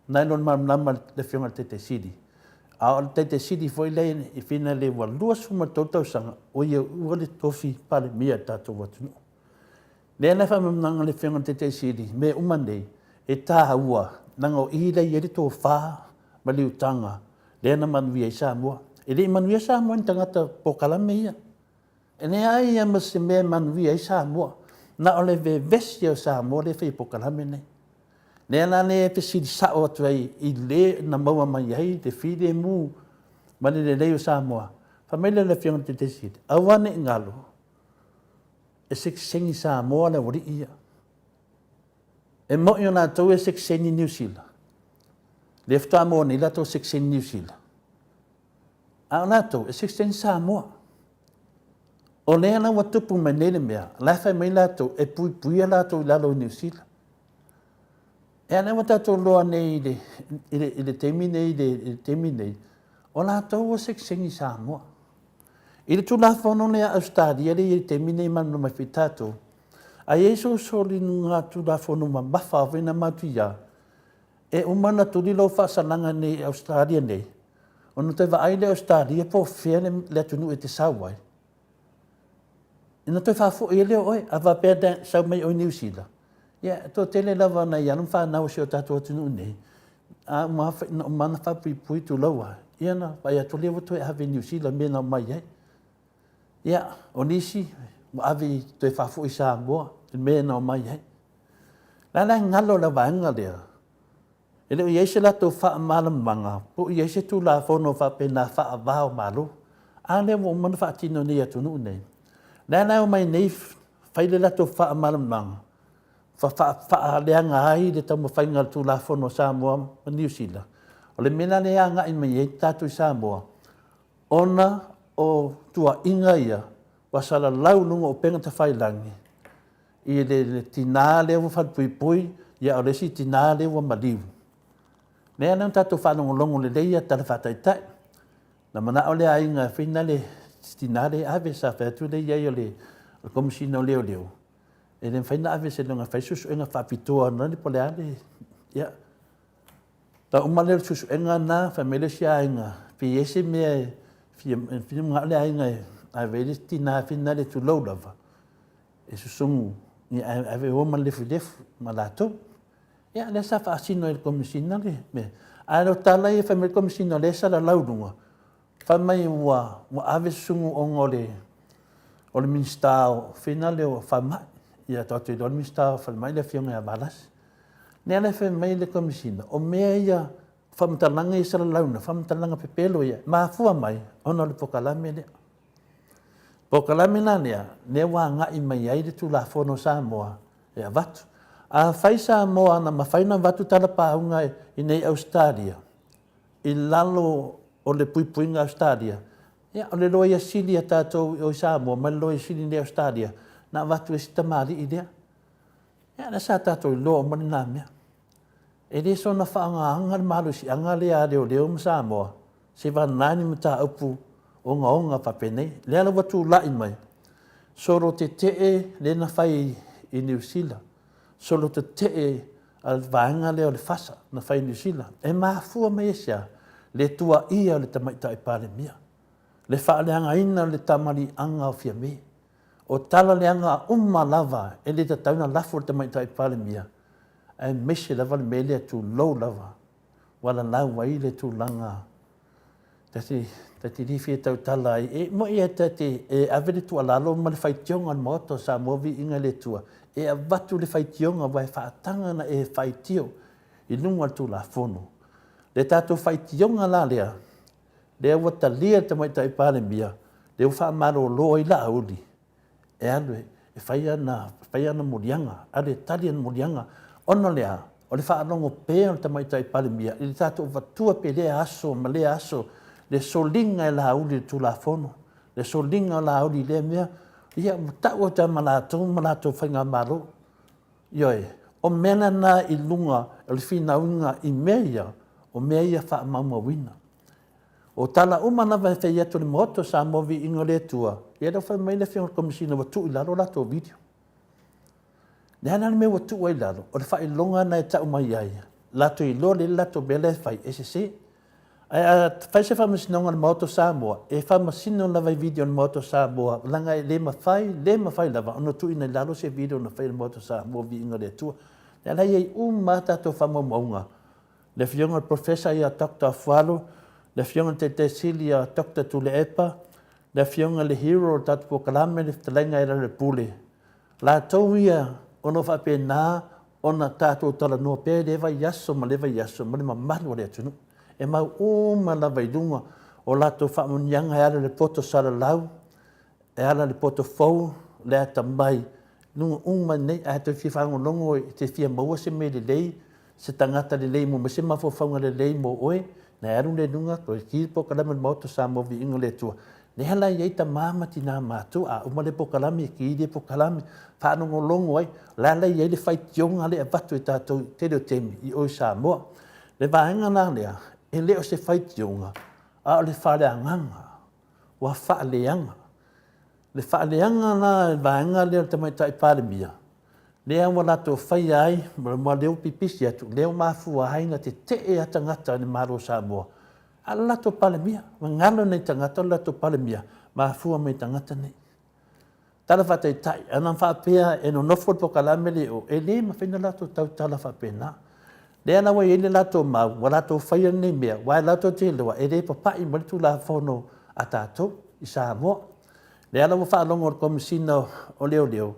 nai lo le malamalama i le Afioga i le Taitai Sili. A o le Taitai Sili foi lea i finale ua 23 tausaga o ia uua le tofi Palemia i le tatou atunuu. Lea la e faamalamalamaga e le Afioga i le Taitai Sili mea uma nei, e taua leaga o i lea e i ai le tofa ma le utaga lea na manuia ai Samoa. E le i manuia Samoa i ni tagata polokalame ia. E leai lava ma se mea e manuia ai Samoa, na o le vevesi o Samoa lea e fai e polokalame nei. Lea la lea e fesili sao atu ai i le na maua mai ai le filemu ma le lelei o Samoa. Fai mai lea o le Afioga i le Taitai Sili, aua ne i galo, e sekiseni Samoa le aualii ia. E moni o latou e sekiseni Niu Sila, lea faatoa maua nei latou sekiseni Niu Sila, a o latou e sekiseni Samoa. O lea la ua tupu mai nei le mea, la e fai mai latou e puipuia latou i lalo o Niu Sila. E a lea ua tatou iloa nei i le, i le, i le taimi nei, i le, i le taimi nei, o latou ua sekiseni Samoa. I le Tulafono lea a Ausetalia lea e i ai i le taimi nei malamalama ai foi tatou, a i ai sou soliga Tulafono mamafa foi na matuia, e uma ona tuli lou faasalaga nei i Ausetalia nei, ona toe vaai lea o Ausetalia po o fea le atunuu e te sau ai, ona toe faafoi ai lea o oe. A faapea e sau mai oe i Niu Sila, ia e toatele lava nai alo ma fanau a si o tatou atunuu nei, a uma lava ona faapuipui tulou lava, ia ona vaai atu lea ua toe ave i Niu Sila i le mea na omai ai. Ia, o nisi ua ave toe faafoi i Samoa i le mea na omai ai. O le a la e galo i le vaega lea? E le o i ai se latou faamalamalamaga po o i ai se Tulafono faapena faava o Malo. A lea ua uma ona faatino nei i atunuu nei. O lea la e omai nei fai le latou faamalamalamaga faaleaga ai le taumafaiga o le Tulafono a Samoa ma Niu Sila. O le mea la lea e agai mai ai tatou i Samoa, ona o tuuaiga ia ua salalau i luga o upega tafailagi i le tina lea ua falepuipui, ia o le isi tina lea ua maliu. Lea la na tatou faalogologo lelei ia tala faataitai. Na manao le aiga e fai le tina lea e ave, sa fai atu le i ai o le Komesina o Leoleo, e le mafai ona ave seiloga e fai suesuega faapitoa po o le a le... Ia, na uma lea o le suesuega lena, fai mai le isi aiga, pe i ai se mea e fia manao le aiga e ave ai le tina finale tulou lava, e susugu ae ave o ma le lefulefu ma latou. Ia, lea sa faasino e le Komesina le mea. Ae o tala ia fai mai le Komesina o lea e salalau i luga, fai mai ua ave susugu ona o le o le Minisita o finale o Falemai. Ia tatou iloa le Minisita o Falemai le Afioga ia Valasi. Lea la e fai mai le Komesina, o mea ia, faamatalaga ia e salalauina, faamatalaga pepelo ia, e mafua mai ona o le polokalame lea. Polokalame la lea, lea ua agai mai ai le Tulafono a Samoa e avatu. Afai Samoa na mafai ona avatu talapauga i nei Ausetalia i lalo o le puipuiga Ausetalia, ia o le loia sili a tatou i o i Samoa ma le loia sili i nei Ausetalia na avatu ai si tamalii lea. Ia lea sa tatou iloa uma lena mea. E le soona faaaogaina le malosiaga lea a leoleo ma Samoa seivagana ni mataupu ogaoga faapenei. Lea la ua tulai mai, solo tetee lea na fai i Niu Sila, solo tetee a le vaega lea o le FASA na fai i Niu Sila. E mafua mai aisea? Le tuuaia o le Tamaitai Palemia, le faaleagaina o le tamaliiaga o Fiame. O tala leaga uma lava e le tatau ona lafo i le Tamaitai Palemia, aemaise lava le mea lea, tulou lava, ua lalau ai le tulaga ta te, ta te le fia tautala ai. E moni e ta te e ave le tuualalo ma le faitioga a le Maota o Samoa Viiga i le Atua, e avatu le faitioga aua e faataga ona e faitio i luga o le Tulafono. Le tatou faitioga la lea, lea ua talia e le Tamaitai Palemia, lea ua faamalolo ai Laauli, e alu e fai ana, fai ana moliaga, alu e tali ana moliaga. Ona o le a? O le faalogo pea o le Tamaitai Palemia i le tatou avatua pea i lea aso ma lea aso le soliga e Laauli i le Tulafono, le soliga o Laauli i lea mea, ia ua tau atu lava ma latou ma latou faigamalo. Ioe, o mea na i luga o le finauga i mea ia, o mea ia faamaumauina. O tala uma lava e fai atu e le Maota o Samoa Viiga o le Atua, ia lea ua fai mai le Afioga i le Komesina ua tuu i lalo latou video. Le a la le mea ua tuu ai i lalo? O le faailoga lena e tau mai ai, latou iloa lelei le latou mea la e fai e sese. Ae a fai se faamasinoga a le Maota o Samoa, e faamasino lava i video a le Maota o Samoa, leaga e le mafai, le mafai lava ona tuuina i lalo se video na fai e le Maota o Samoa Viiga o le Atua. Lea la e i ai uma lava tatou faamaumauga. Le Afioga i le Professor ia Doctor Afualo, le Afioga i le Taitai Sili ia Doctor Tuilaepa, le Afioga i le Hero o le tatou polokalame, le Fetalaiga ia Lealailepule, Latou ia o lo o faapena ona tatou talanoa pea i lea vaiaso ma lea vaiaso ma le mamalu o le atunuu. E mau uma lava i luga o latou faamanuiaga e ala i le poto salalau, e ala i le poto fou, le atamai, luga uma nei, a toe fia faalogologo e te fia maua se mea lelei, se tagata lelei mo se mafaufauga lelei mo oe, na e alu lea i luga, toe ki le polokalame o le Maota o Samoa Viiga o le Atua. Lea la e i ai tama ma tina matutua, a uma le polokalame, ki le polokalame, faalogologo ai, o la la e i ai le faitioga lea e avatu e tatou i le tele o taimi i o i Samoa. Le vaega la lea, e le o se faitioga, a o le faaleagaga, ua faaleaga. Le faaleaga la i le vaega lea o le Tamaitai Palemia, lea ua latou faia ai, ma lea ua pipisi atu, lea ua mafua ai ona tetee lava tagata i le Malo o Samoa, a o le latou Palemia, ua galo nai tagata o le latou Palemia, mafua mai i tagata nei. Tala faataitai, ana faapea e nonofo le polokalame lea i o, e le mafai ona latou tautala faapena. Lea la ua i ai le latou mau, ua latou faia lenei mea, aua latou te iloa e le papai mai le Tulafono a tatou i Samoa. Lea la ua faalogo le Komesina o Leoleo,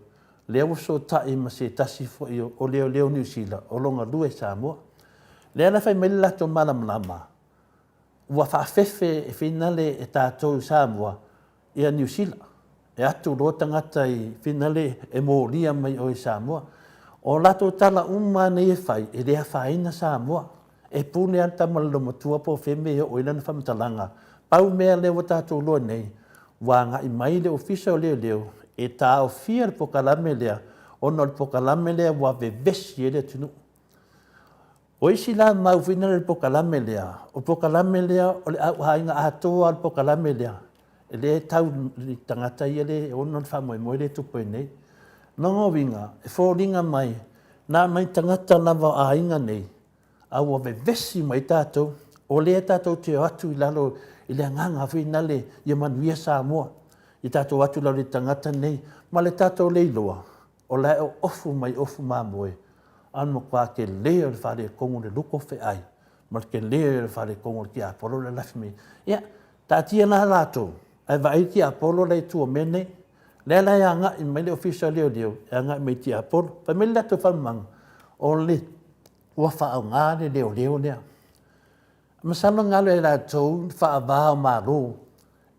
lea ua fesootai ma se tasi foi o leoleo Niu Sila o lo o galue i Samoa. Lea la e fai mai le latou malamalama, ua faafefe e finale e tatou i Samoa ia Niu Sila. E atu loa tagata i finale e molia mai oe i Samoa. O latou tala uma nei e fai, e le afaina Samoa. E pule lava le tama a le loomatua po o fea mea e oo i ai lana faamatalaga. Pau mea lea ua tatou iloa nei, ua agai mai le Ofisa o Leoleo e taofia le polokalame lea ona o le polokalame lea ua vevesi ai le atunuu. O isi la mau foi lea i le polokalame lea, o le polokalame lea o le auaiga atoa o le polokalame lea, e le tau i tagata ia le ono le faamoemoe lea e tupu ai nei. Lona uiga, e foliga mai, na mai tagata lava o aiga nei, a ua vevesi mai tatou, o lea tatou te o atu i lalo i le agaga foi nale ia manuia Samoa, i tatou o atu i lalo i tagata nei, ma le tatou le iloa, o la e oofu mai ofu mamoe, a o le matua tele o le faaletonu o le luko feai, ma le tele o le faaletonu o le tiapolo le lafi mai. Ia, taatia la latou, ae vaai le tiapolo la e i tua o mea nei. Lea la e agai mai le Ofisa o Leoleo e agai mai i tiapolo. Fai mai le latou faamamaga, o le ua faaaoga le leoleo lea. Masalo galo e latou le faava o Malo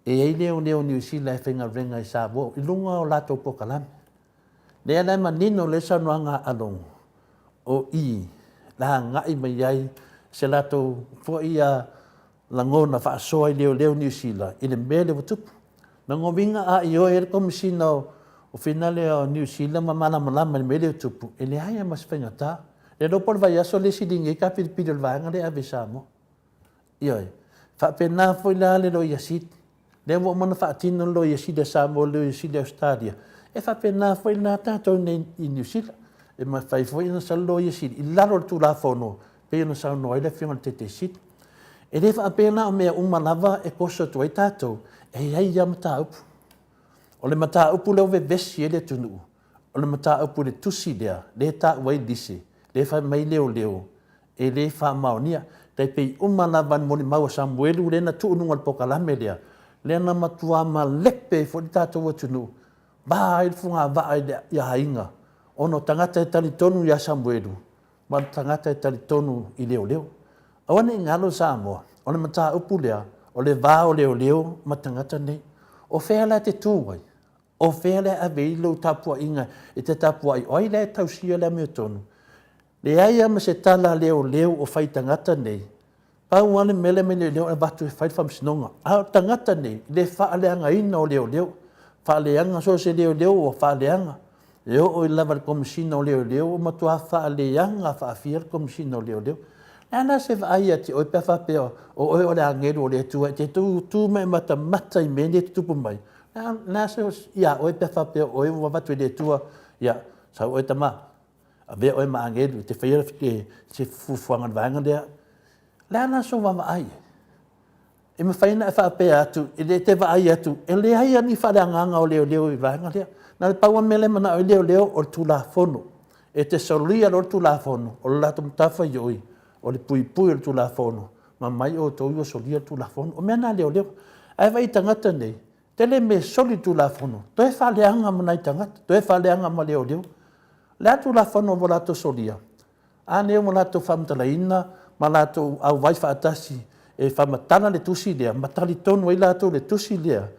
e i ai leoleo Niu Sila e faigaluega i Samoa i luga o latou polokalame. Lea la e manino lelei le saunoaga a Logo. O i na agai mai ai se latou foi ia lagona faasoa i leoleo Niu Sila i le mea lea ua tupu. Lona uiga a ioe ai le Komesina o Finale o Niu Sila ma malamalama i le mea lea ua tupu, e leai lava ma se faigata. Le iloa po o le vaiaso le isi ligia ai kapilipili o le vaega lea e ave i Samoa. Ioe. Faapena foi la le Loia Sili. Lea ua uma ona faatino le Loia Sili a Samoa i le Loia Sili a Ausetalia, e faapena foi la tatou nei i Niu Sila. E mafai foi ona sau le Loia Sili i lalo o le Tulafono e pei ona saunoa ai le Afioga i le Taitai Sili. E le faapea la o mea uma lava e toso atu ai tatou, e i ai lava mataupu. O le mataupu lea ua vevesi ai le atunuu, o le mataupu i le tusi lea, lea e taua ai lise, lea e fai mai leoleo, e le faamaonia. Tai pei uma lava i le molimau a Samuelu lea na tuu i luga o le polokalame lea, lea na matua malepe ai foi le tatou atunuu, va ai le fogavaa i aiga, ona o tagata e talitonu ia Samuelu ma le tagata e talitonu i leoleo. Aua ne i galo Samoa, o le mataupu lea, o le va o leoleo ma tagata nei. O fea la e te tu ai? O fea la e ave i ai lau tapuaiga e te tapuai, o ai la e tausia le amiotonu? Leai lava ma se tala a leoleo o fai i tagata nei, pau lava le mea lea mai leoleo e avatu e fai le faamasinoga. A o tagata nei, le faaleagaina o leoleo, faaleaga so o se leoleo ua faaleaga. E oo lava i le Komesina o Leoleo ua matua faaleaga faafia le Komesina o Leoleo. Le a la se vaai ia te oe pe a faapea o oe o le agelu o le Atua e te tu ma e matamata i mea nei e tutupu mai? Le a se ia oe pe a faapea o oe ua avatu e le Atua, ia, sau oe tama, avea oe ma agelu e te faia se fuafuaga i le vaega lea. Le a la sou vaavaai? E mafai ona e faapea atu, e le te vaai atu, e leai lava ni faaleagaga o leoleo i le vaega lea. Na o le pau lava mea lea e manao ai leoleo, o le Tulafono. E te solia loa le Tulafono, o le latou matafaioi, o le puipui o le Tulafono, ma mai outou ia ua solia le Tulafono. O mea na a leoleo. Ae vaai i tagata nei, tele mea e soli le Tulafono, toe faaleaga ma nai tagata, toe faaleaga ma leoleo. O le a le Tulafono ua latou solia? A lea ua latou faamatalaina ma latou auai faatasi e faamatala le tusi lea ma talitonu ai latou i le tusi lea,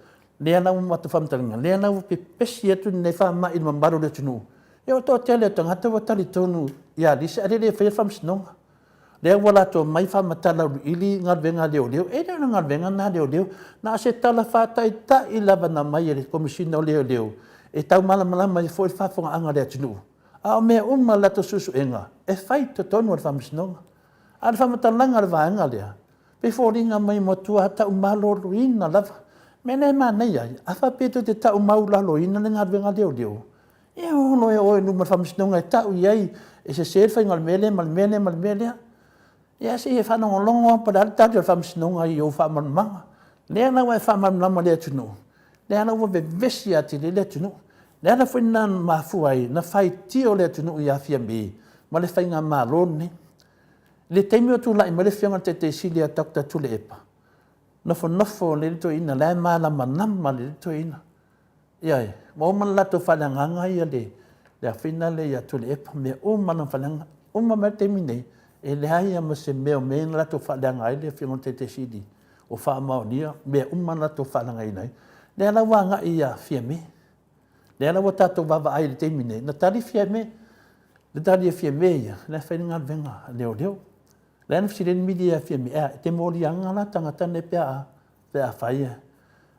lea la ua matou faamatalaina, lea la ua pepesi atu lenei faamai i le mamalu o le atunuu. Ia o le toatele o tagata ua talitonu ia Lisa ae le faia le faamasinoga. Lea ua latou omai faamatala auiliili galuega a leoleo. E le o le galuega lena a leoleo, na o se tala faataitai lava na aumai e le Komesina o Leoleo e tau malamalama ai foi le faafofogaaga a le atunuu. A o mea uma latou suesuega e fai i totonu o le Faamasinoga. A o le faamatalaga a le vaega lea, pei e foliga mai ua matua tau maloloina lava. O le mea lea e manaia ai, a faapea tou te tau maualaloina le galuega a leoleo, ia o loa e o i luma o le Faamasinoga e tau i ai e sese le faiga o le mea lea ma le mea lea ma le mea lea. Ia se i e faalogologo lava po o le a le tali a le Faamasinoga i ou faamalamalamaga. Lea la ua e faamalamalama i le atunuu, lea la ua vevesi atili ai le atunuu. O le ala foi lena na mafua ai ona faitio le atunuu ia Fiame ma le faigamalo lenei. I le taimi o tulai mai le Afioga i le Taitai Sili ia Doctor Tuilaepa, nofonofo lelei le toeaina, la e malamalama lelei le toeaina. Ioe, ua uma ona latou faaleagaina ia le afina lea ia Tuilaepa, mea uma lava na faaleaga. Uma mai le taimi nei, e leai lava ma se mea o mea na latou faaleaga ai le Afioga i le Taitai Sili ua faamaonia mea uma na latou faaleagaina ai. Lea la ua agai ia Fiame. Lea la ua tatou vaavaai i le taimi nei, na tali Fiame, na tali e Fiame ia, la e fai le galuega a leoleo. Lea na fesili ai le media ia Fiame, e a, e te moliaga la tagata nei pe a pe a fai e.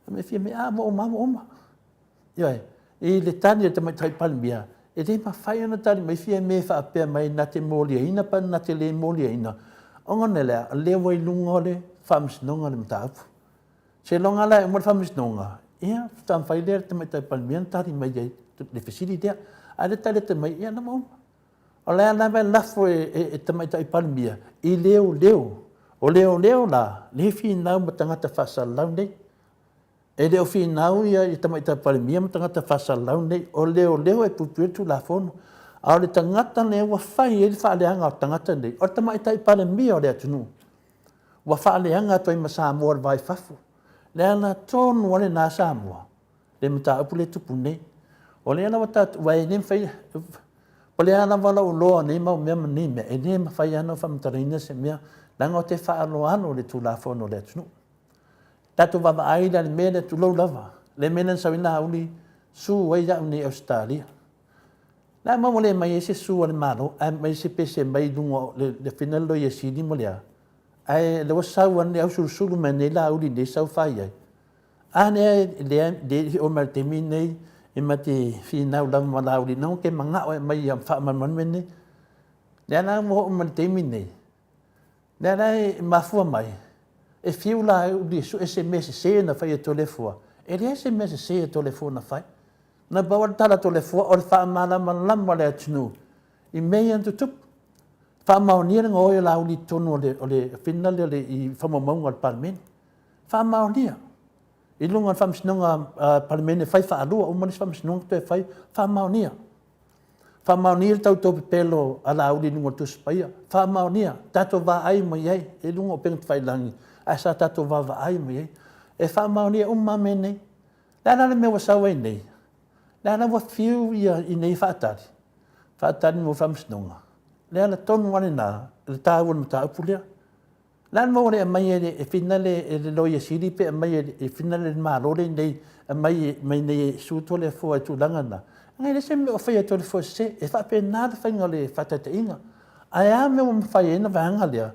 Fai mai Fiame, a, ua uma lava ua uma. Ioe, i le tali a le Tamaitai Palemia, e le mafai ona tali mai Fiame faapea mai na te moliaina pe na te le moliaina, ona o le a? O lea ua i luga o le Faamasinoga le mataupu. Seiloga la e uma le Faamasinoga, ia, faatoa mafai lea e le Tamaitai Palemia ona tali mai ai i le fesili lea. A o lea e tali atu mai, ia na ua uma. O lea lava e lafo e le Tamaitai Palemia i leoleo. O leoleo la, lea e finau ma tagata faasalalau nei. E le o finau ia i Tamaitai Palemia ma tagata faasalalau nei, o leoleo e puipuia le Tulafono. A o le tagata lea ua fai ai le faaleaga o tagata nei, o le Tamaitai Palemia o le atunuu. Ua faaleaga atu ai ma Samoa i le va i fafo. O le ala tonu lava lena Samoa, le mataupu lea e tupu nei. O lea la ua tatou, aua e le mafai, o le a lava lou iloa o nei mau mea ma nei mea, e le mafai lava ona ou faamatalaina se mea, leaga ou te faaaloalo i le Tulafono a le atunuu. Tatou vaavaai la i le mea lea, tulou lava, le mea lea na sau ai Laauli, su ai au nei i Ausetalia. Le a maua le mai ai se su a le Malo ae aumai se pese mai luga o le fina le Loia Sili ma le a? Ae lea ua sau ane au sulusulu mai nei Laauli nei sau fai ai. A lea lea lea o mai le taimi nei e ma te finau lava ma Laauli na ke manao e aumai ia faamalamalama mea nei. Lea la ua oo mai le taimi nei, lea la e mafua mai e fiu Laauli e sue se mea sese na fai e Toleafoa. E leai se mea sese a Toleafoa na fai. Na pau lava le tala a Toleafoa o le faamalamalama o le atunuu i mea ia na tutupu. Faamaonia le gaoi o Laauli i totonu o le, o le fina lea i faamaumauga a le Palemene. Faamaonia. I luga o le Faamasinoga a Palemene fai faalua, uma le isi Faamasinoga toe fai, faamaonia. Faamaonia le tauto pepelo a Laauli i luga o le Tusi Paia. Faamaonia. Tatou vaai uma i ai i luga o upega tafailagi, ae sa tatou vaavaai uma i ai. E faamaonia uma lava mea nei. Le a la le mea ua sau ai nei? Le a la ua fiu ia i inei e faatali, faatali mo faamasinoga. Le ala tonu lava lena, le taua o le mataupu lea. Le a le mea ua le aumaia e finale e le Loia Sili pe aumai e finale e le Malo lea i inei, aumai mai nei e sue Toleafoa i tulaga na. E leai se mea o faia e Toleafoa e sese. E faapena le faiga o le faataitaiga. Ae a mea ua mafai ai ona vaega lea?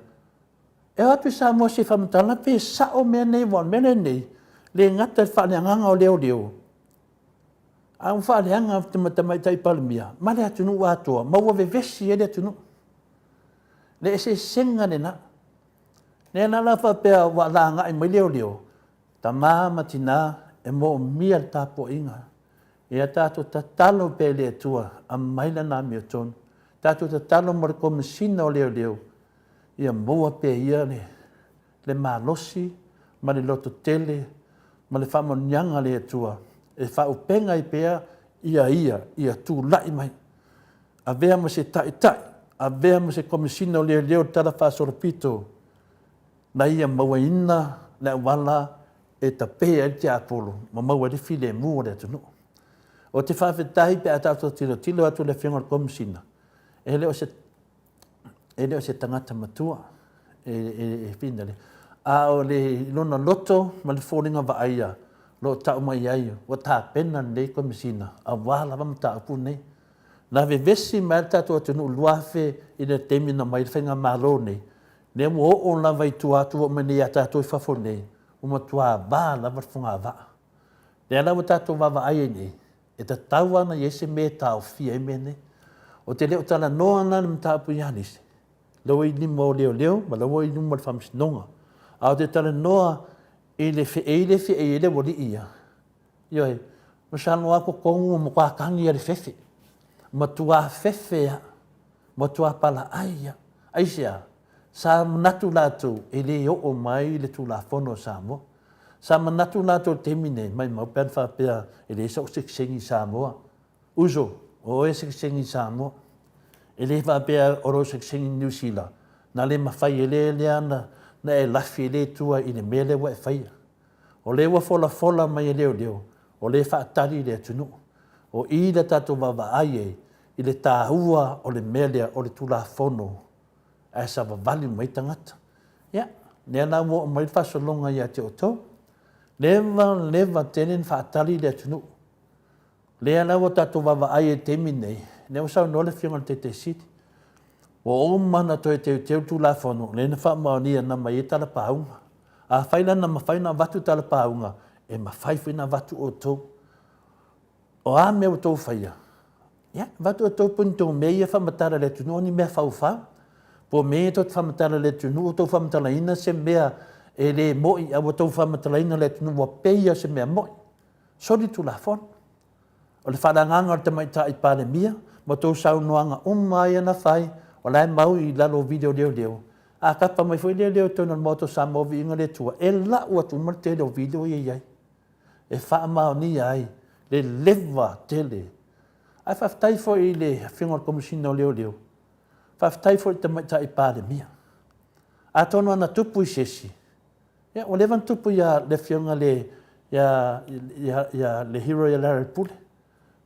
E o atu i Samoa se i faamatala pe sao mea nei aua o le mea lenei, le gata i le faaleagaga o leoleo, a ua faaleaga le Tamaitai Palemia ma le atunuu atoa ma ua vevesi ai le atunuu. Le eseesega lena. Lea la la faapea ua lagai mai leoleo, tama ma tina e moomia le tapuaiga. Ia tatou tatalo pea i le Atua, aumai lana amiotonu. Tatou tatalo mo le Komesina o Leoleo, ia maua pea e ia le malosi ma le lototele ma le faamanuiaga a le Atua e faaupega ai pea ia ia, ia tulai mai, avea ma se taitai, avea ma se Komesina o Leoleo i le talafaasolopito, na ia mauaina le auala e tape ai le tiapolo ma maua ai le filemu o le atunuu. Ou te faafetai pe a tatou tilotilo atu i le Afioga i le Komesina, e le o se e le o se tagata matua e finale, a o le lona loto ma le foliga vaaia o lo o tau mai ai ua tapena lenei Komesina aua lava mataupu nei. Na vevesi mai le tatou atunuu 2000 i le taimi na omai ai le faigamalo nei, lea ua oo lava i tua atu ua oo mai nei ia tatou i fafo nei, ua matua va lava le fogavaa. Lea la ua tatou vaavaai ai nei, E tatau lava ona i ai se mea e taofia ai mea nei. Ou te le o talanoa la i le mataupu ia Alise, la ua i lima o leoleo ma la ua i luma o le faamasinoga. Ae ou te talanoa i le feei lea e feei ai le aualii ia. Ioe, masalo lava totonu ua matua tagi lava i le fefe. Matua fefe lava, matua palaai lava. Aisea? Sa manatu latou e le oo mai le Tulafono a Samoa. Sa manatu latou i le taimi nei, maimau pe ana faapea e leai sou sitiseni i Samoa. Uso, o oe e sitiseni i Samoa. E le faapea o lou sitiseni i Niu Sila, na le mafai e le lea na e lafi ai le Atua i le mea lea ua e faia. O lea ua folafola mai e leoleo, o lea e faatali le atunuu. O i le tatou vaavaai ai i le taua o le mea lea o le Tulafono ae savavali mai tagata. Ia, lea la ua oo mai le faasologa ia te outou. Leva, leva tele na faatali le atunuu. Lea la ua tatou vaavaai ai i le taimi lenei, lea ua saunoa le Afioga i le Taitai Sili, ua uma ona toe teuteu le Tulafono, lea na faamaonia na aumai ai tala pauga. Afai la na mafai ona avatu tala pauga, e mafai foi ona avatu outou. O a mea ua outou faia, ia, avatu outou po o ni tou mea ia e faamatala i le atunuu o ni mea faufau. Po o mea ia tou te faamatala i le atunuu, ua outou faamatalaina se mea e le moni, a ua outou faamatalaina i le atunuu ua pei lava o se mea moni. Soli le Tulafono. O le faaleagaga o le Tamaitai Palemia ma outou saunoaga uma lava ia na fai, o la e mau i lalo o video leoleo. A tapa mai foi leoleo i totonu o le Maota o Samoa Viiga le Atua, e lau atu uma le tele o video ia e i ai. E faamaonia ai le leva tele. Ae faafetai foi i le Afioga i le Komesina o Leoleo, faafetai foi i le Tamaitai Palemia. Atonu ana tupu i se isi, ia ua leva ona tupu ia le Afioga le ia ia le hero ia Larry Pule.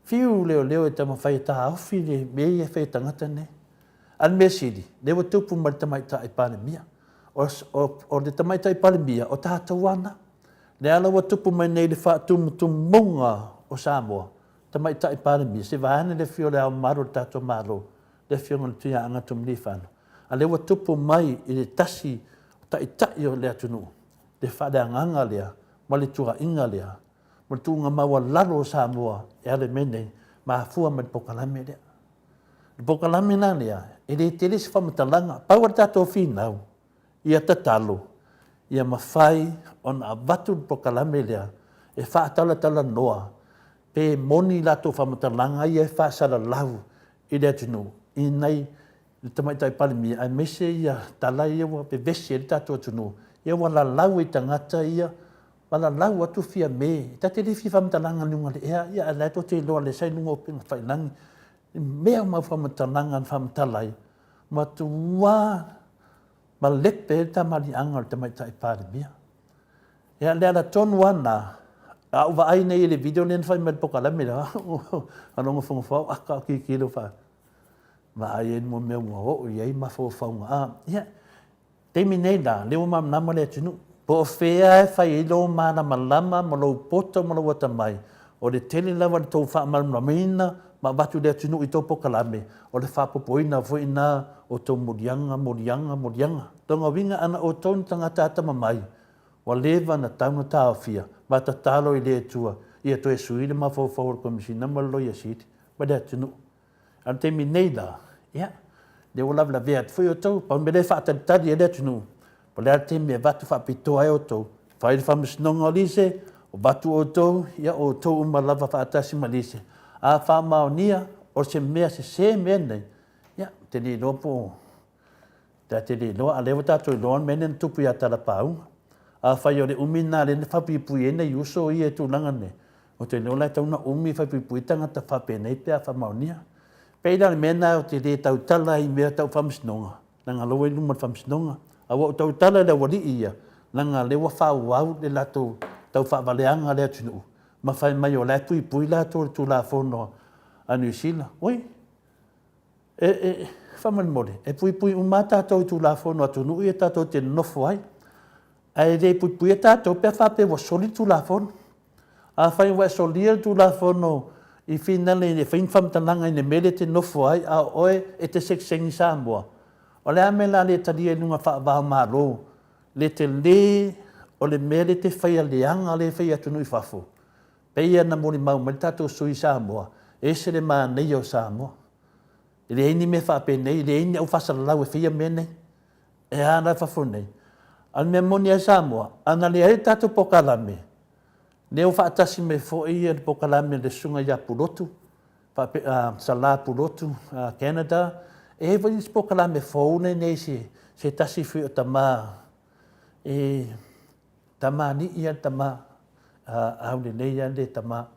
Fiu leoleo e taumafai e taofi le mea ia e fai e tagata nei. A o le mea sili, lea ua tupu ma le Tamaitai Palemia. O, o, o le Tamaitai Palemia, o tatou lava na. Lea la ua tupu mai nei le faatumutumuga o Samoa. Tamaitai Palemia, se vaeane le afio o Le Ao Mamalu o le tatou Malo, le Afioga i le Tuiaana Tumiliifano, a lea ua tupu mai i le tasi o taitai o le atunuu le faaleagaga lea ma le tuuaiga lea ma le tuuga maualalo o Samoa e ala i mea nei, mafua mai le polokalame lea. O le polokalame la lea, e le tele se faamatalaga, pau lava le tatou finau, ia tatalo ia mafai ona avatu le polokalame lea e faatalatalanoa pe moni latou faamatalaga ia e faasalalau i le atunuu i nai le Tamaitai Palemia aemaise ia tala ia ua vevesi ai le tatou atunuu, ia ua lalau ai tagata ia ma lalau atu Fiame. Ta te le fia faamatalaga i luga o le ea, ia ae la e tou te iloa lea sa i luga o upega tafailagi i mea o mau faamatalaga na faamatala ai, matua malepe ai le tamaliiaga o le Tamaitai Palemia. Ia, le ala tonu lava lena, a ou vaai nei i le video lea na fai mai i le polokalame lea, faalogo au aka o tilotilo fa'a, vaai ai mo mea ua oo i ai mafaufauga. A, ia, taimi nei la, lea ua malamalama le atunuu, po o fea e fai ai lou malamalama ma lou poto ma lou atamai, o le tele lava o le tou faamalamalamaina ma avatu i le atunuu i tou polokalame, o le faaopoopoina foi lena o tou moliaga, moliaga, moliaga. Lona uiga, ana outou ni tagata atamamai, ua leva ona tatau ona taofia, ma tatalo i le Atua ia toe sui le mafaufau o le Komesina ma le Loia Sili ma le atunuu. A o le taimi nei la, ia, lea ua lavelavea atu foi outou, pau le mea lea e faatalitali ai le atunuu, po o le a le taimi e avatu faapitoa ai outou, fai le faamasinoga o Lise, avatu outou, ia o outou uma lava faatasi ma Lise. A faamaonia o se mea sese mea nei, ia, ou te le iloa po o Ta te le iloa, a o lea ua tatou iloa le mea lea na tupu ia Talapauga. Afai o le umi lena lea na faapuipui ai nai uso ia i tulaga nei, ou te iloa la e tatau ona umi e faapuipui ai tagata faapenei pe a faamaonia. Pei la o le mea lena ou te le tautala ai i mea tau faamasinoga, leaga o la ua i luma o le faamasinoga. A ua ou tautala i le aualii ia, leaga o lea ua faaauau le latou taufaavaleaga a le atunuu, ma fai mai o la e puipui latou i le Tulafono a Niu Sila. Oi! E, e, faamolemole, e puipui uma lava tatou i Tulafono a atunuu ia tatou te nonofo ai. Ae le puipuia tatou pe a faapea ua soli le Tulafono. Afai ua e solia le Tulafono i finale e fai ni faamatalaga i le mea lea e te nofo ai a o oe e te sekiseni Samoa, o le a le mea o le a le talia i luga faava-o-Malo le tele o le mea lea e te faia leaga lea e fai e atunuu i fafo? Pei ona molimau mai le tatou sui i Samoa, e ese le manaia o Samoa. E leai ni mea faapenei, e leai ni au faasalalau e faia mea nei. E a la i fafo nei. A o le mea moni lava i Samoa, ana leai le tatou polokalame, lea ua faatasi mai foi le polokalame a le Susuga ia Pulotu, faapea, Sala Pulotu, Canada, e i ai foi nisi polokalame fou lenei se, se tasi foi o tama e Tamalii ia le tama, a aulelei lava le tama.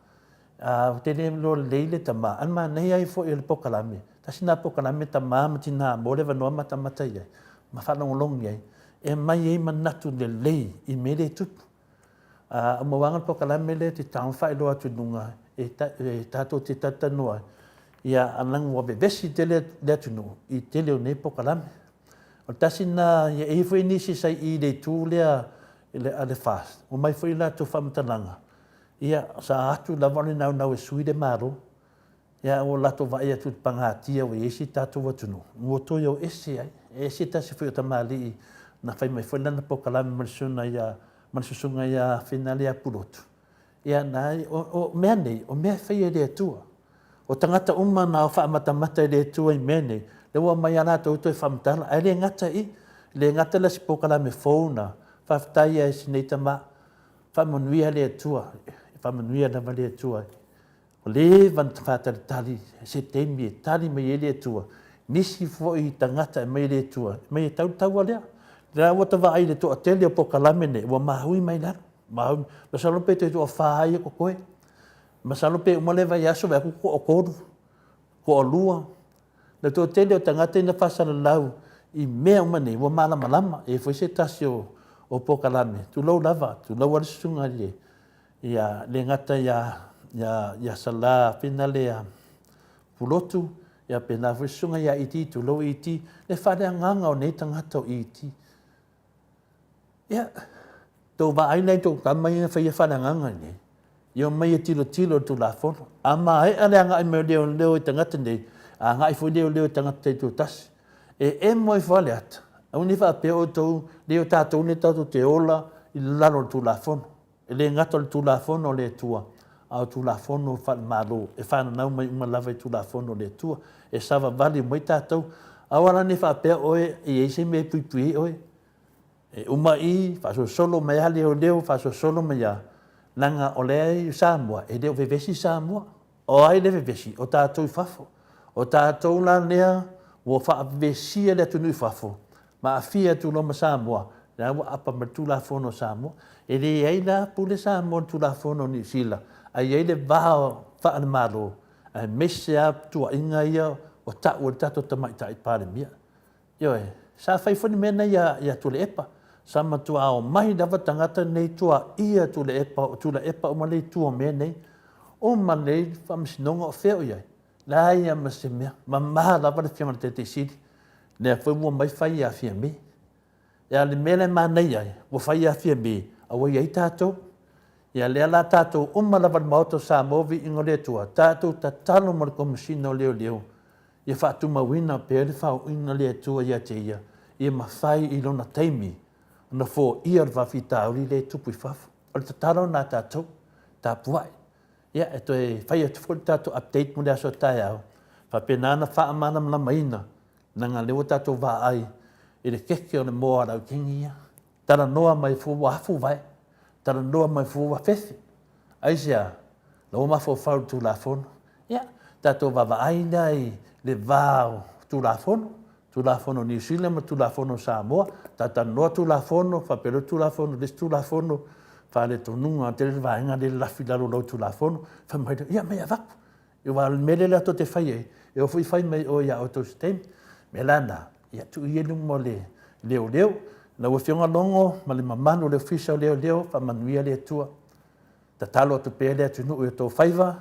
A ou te le iloa lelei le tama, a manaia ai foi o le polokalame, tasi lena polokalame tama ma tina mo le avanoa matamata i ai ma faalogologo i ai, e aumai ai manatu lelei i mea le tupu. A ua mauaga le polokalame lea e te tago faailoa atu i luga e tatou te talatalanoa ai, ia a leaga ua vevesi tele le atunuu i le tele o nei polokalame. O le tasi lena, ia e i ai foi nisi sa i i le itu lea a le FAST, ua aumai foi latou faamatalaga, ia sa atu lava o le naunau e sui le Malo, ia ua latou vaai atu i le pagatia ua i ai si tatou atunuu, ua toe o ese ai. E ese tasi foi o tamalii na fai mai foi lana polokalame ma le susuga ia, ma le susuga ia Finale ia Pulotu, Ia, na, o, o mea nei, o mea e faia e le Atua. O tagata uma na o faamatamata i le Atua i mea nei, lea ua aumai a latou toe faamatala, ae le gata i, le gata la si polokalame fou na, faafetai ai si nei tama, faamanuia le Atua, faamanuia lava le Atua. Ua leva ona faatalitali se taimi e tali mai ai le Atua, nisi foi tagata e aumai e le Atua, e aumai e tau le taua lea. Lea ua ta vaai i le toatele o polokalame nei, ua maui mai lalo. Maui, masalo pe toe toafa ia totoe. Masalo pe uma lea vaiaso, vaai atu toatolu, toalua. Le toatele o tagata ina faasalalau i mea uma nei, ua malamalama. E i ai foi se tasi o, o polokalame, tulou lava, tulou lava le susuga i le, ia le gata ia, ia, ia Sala Finale ia Pulotu, ia pēnā foi susuga ia ET, tulou ET, le faaleagaga o nei tagata o ET. Ia, tou vaai la i tou tama ia na faia faaleagaga nei. Ia omai e tilotilo i le Tulafono. A maea le agai mai o leoleo i tagata nei, a agai foi leoleo i tagata taitoatasi, e emo ifo lava le ata, aua ne i faapea outou, leai o tatou nei tatou te ola i lalo o le Tulafono. E le gata o le Tulafono a le Atua, a o Tulafono faale-Malo, e fananau mai uma lava i Tulafono a le Atua, e savavali uma ai tatou. Aua la ne i faapea oe e i ai se mea e puipui ai oe. E uma i, faasolosolo mai lava leoleo, faasolosolo mai lava, leaga o lea e i Samoa, e le o vevesi Samoa. O ai le vevesi? O tatou i fafo. O tatou la lea ua faavevesia le atunuu i fafo, ma aafia atu loa ma Samoa, lea ua aapa mai le Tulafono a Samoa. E leai la pule Samoa i le Tulafono a Niu Sila, ae i ai le va faale-Malo, aemaise lava tuuaiga ia ua tau e le tatou Tamaitai Palemia. Ioe, sa fai foi le mea lena ia, ia Tuilaepa. Sa matuā omai lava tagata nei tuaia Tuilaepa, o Tuilaepa uma lea i tua o mea nei. Uma lelei le faamasinoga o fea o i ai? Leai lava ma se mea. Mama lava le afioga i le Taitai Sili. Lea foi ua omai fai ia Fiame. Ia le mea la e manaia ai, ua fai ia Fiame, a ua i ai tatou. Ia lea la tatou uma lava i le Maota o Samoa, viiga o le Atua, tatou tatalo mo le Komesina o Leoleo, ia faatumauina pea le faauuina le Atua ia te ia, ia mafai i lona taimi ona foia le faafitauli lea e tupu i fafo. O le tatalo lena a tatou, tapuai. Ia, e toe fai atu foi le tatou update mo le aso a taeao, faapena ona faamalamalamaina, leaga o lea ua tatou vaai i le keke o le moa a le aukeni ia. Talanoa mai fua ua afu vae, talanoa mai fua ua fefe. Aisea? La ua mafaufau i le Tulafono. Ia, tatou vaavaai la i le va o Tulafono, Tulafono o Niu Sila ma Tulafono o Samoa, talatalanoa Tulafono, faapea loa Tulafono i le isi Tulafono, faaletonuga tele le vaega lea e lalafi i lalo o lau Tulafono, fai mai lea, ia aumai e avatu. Aua o le mea lea latou te fai ai, e o foi fai mai o ia outou i se taimi. O le mea la lena, ia tuu ia i luma o le leoleo. Lau Afioga Logo ma le mamalu o le Ofisa o Leoleo, faamanuia le Atua. Tatalo atu pea le atunuu i outou faiva,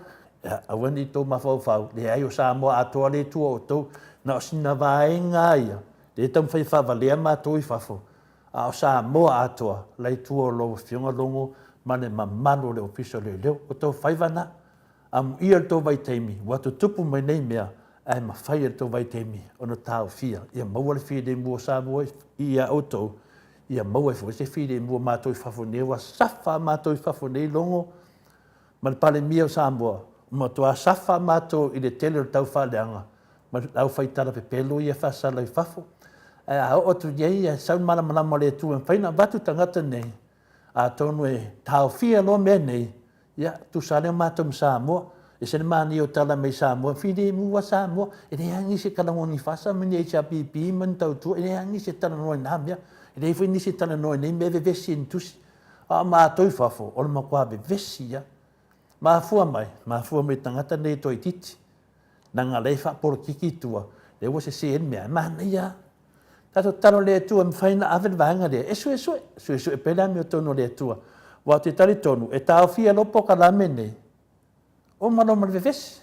ia, aua ne i outou mafaufau, leai o Samoa atoa lea e i tua o outou. Na o sina vaega lava ia, lea e taumafai e faavalea matou i fafo, a o Samoa atoa la e i tua o lau Afioga Logo ma le mamalu o le Ofisa o Leoleo. O outou faiva na. Amuia le tou vaitaimi ua tutupu mai nei mea, ae mafai e le tou vaitaimi ona taofia ia maua le filemu o Samoa ia outou, ia maua ai foi se filemu o matou i fafo nei, ua safa matou i fafo nei Logo ma le Palemia o Samoa, ua matua safa matou i le tele o le taufaaleaga ma le aufai tala pepelo ia e faasala i fafo. Ae a oo atu i ai, ae sau le malamalama o le Atua e mafai ona avatu tagata nei, atonu e taofia loa mea nei, Ia, tusa lea o matou ma Samoa. E ese le manaia o tala mai Samoa, filemu lava Samoa. E leai lava nisi e talanoa ni FASA ma ni HRPP ma ni tautua, e leai lava nisi e talanoa i na mea. E leai foi nisi e talanoa i nei mea e vevesi ai i ni tusi. A o matou i fafo, o le matua vevesi lava. Mafua mai, mafua mai i tagata nei e toaitiiti. Leaga o lea e faapolokiki i tua, lea ua sese ai le mea, e manaia lava. Tatou tatalo i le Atua e mafai ona ave le vaega lea e suesue, suesue pea le amiotonu a le Atua. Aua ou te talitonu, e taofia loa polokalame nei, uma loa ma le vevesi.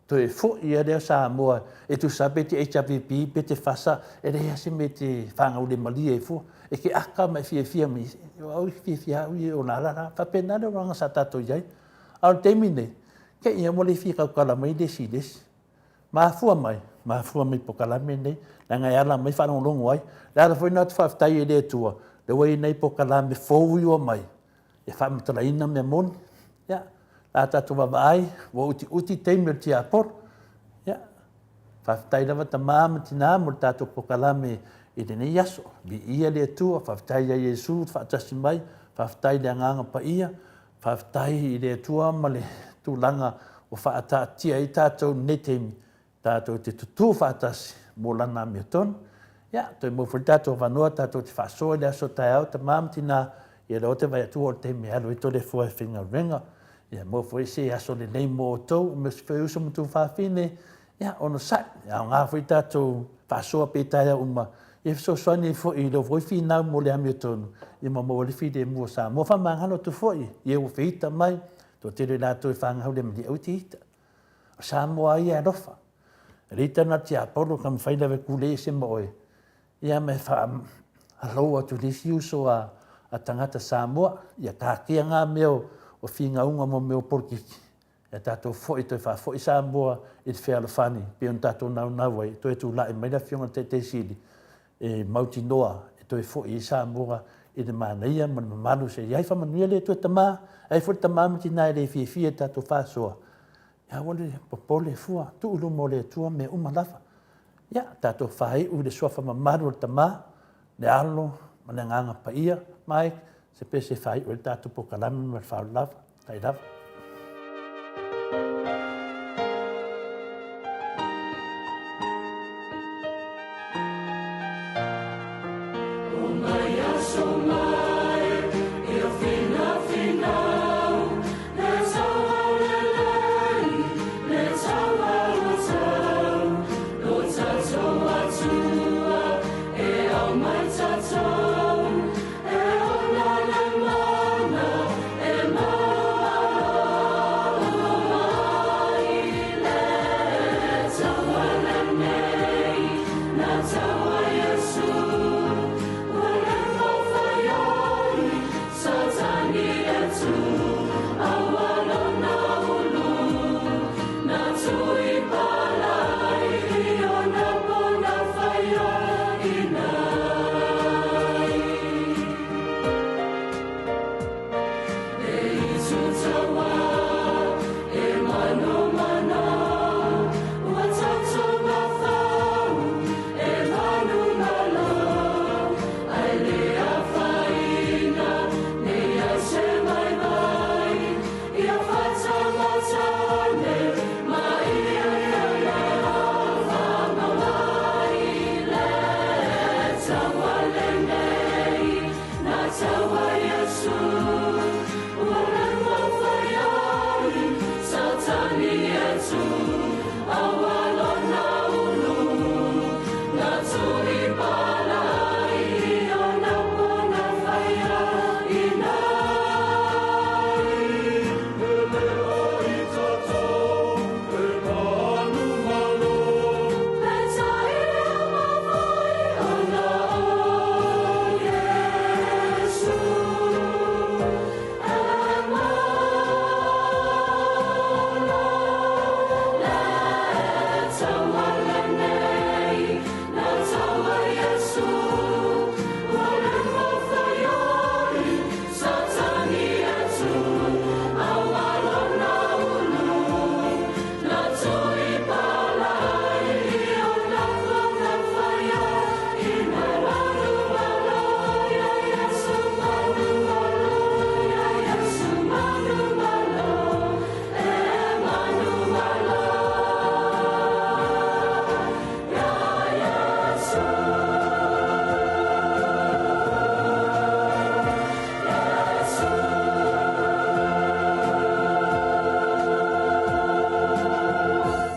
Toe foi lava lea o Samoa e tusa lava pe te HRPP pe te FASA, e leai lava se mea e te fagaulemalie ai fua. E te aka ma e fiafia mai, o au e fiafia au ia o la la la. Faapena le olaga sa tatou i ai. A o le taimi nei, te i ua le fia tautala mai le isi i le isi. Mafua mai, mafua mai i polokalame nei, leaga e ala mai faalogologo ai. O le ala foi lena ou te faafetai ai i le Atua, lea ua i ai nai polokalame fou ia ua omai e faamatalaina mea moni. Ia, la tatou vaavaai, ua utiuti taimi o le tiapolo. Ia, faafetai lava tama ma tina mo le tatou polokalame i lenei aso. Viia le Atua, faafetai ia Iesu le faatasi mai, faafetai i le Agaga Paia, Faafetai i le Atua ma le tulaga ua faataatia ai tatou i lenei taimi, tatou te tutū faatasi mo Lana amiotonu. Ia, toe maua foi le tatou avanoa tatou te faasoa i le aso taeao, tama ma tina, ia lea ou te vaai atu ua oo i le taimi e alu ai Toleafoa e faigaluega. Ia maua foi se aso lelei mo outou, aemaise foi uso ma tuafafine, Ia, onosai, e aoga foi tatou faasoa pea i taeao uma, ia fesoasoani ai foi i lou foi finau mo le amiotonu, ia ma maua ai le filemu o Samoa. Faamagalo atu foi i e ua feita mai, toatele i latou e fagau le malie, aua e te ita. O Samoa ia e alofa. E le ita na tiapolo ka mafai lava e kulei ese ma oe, Ia me faalou atu i le isi uso a tagata Samoa, ia taatia ngā mea o o finauga mo mea o polokiki, ia tatou foi toe faafoi Samoa i le fealofani pei ona tatou naunau ai e toe tulai mai le Afioga i le Taitai Sili e mautinoa e toe foi ai Samoa i le manaia ma le mamalu se i ai faamanuia le Atua Tama, ai foi le tama ma tina e le fiafia i le tatou faasoa. Ia aua le popole fua, tuu i luma o le Atua mea uma lava. Ia, tatou faaiu i le suafa mamalu o le Tama, le Alo ma le Agaga Paia. Mike, se pese e faaiu ai le tatou polokalame ma le faaaloalo lava. Tai lava.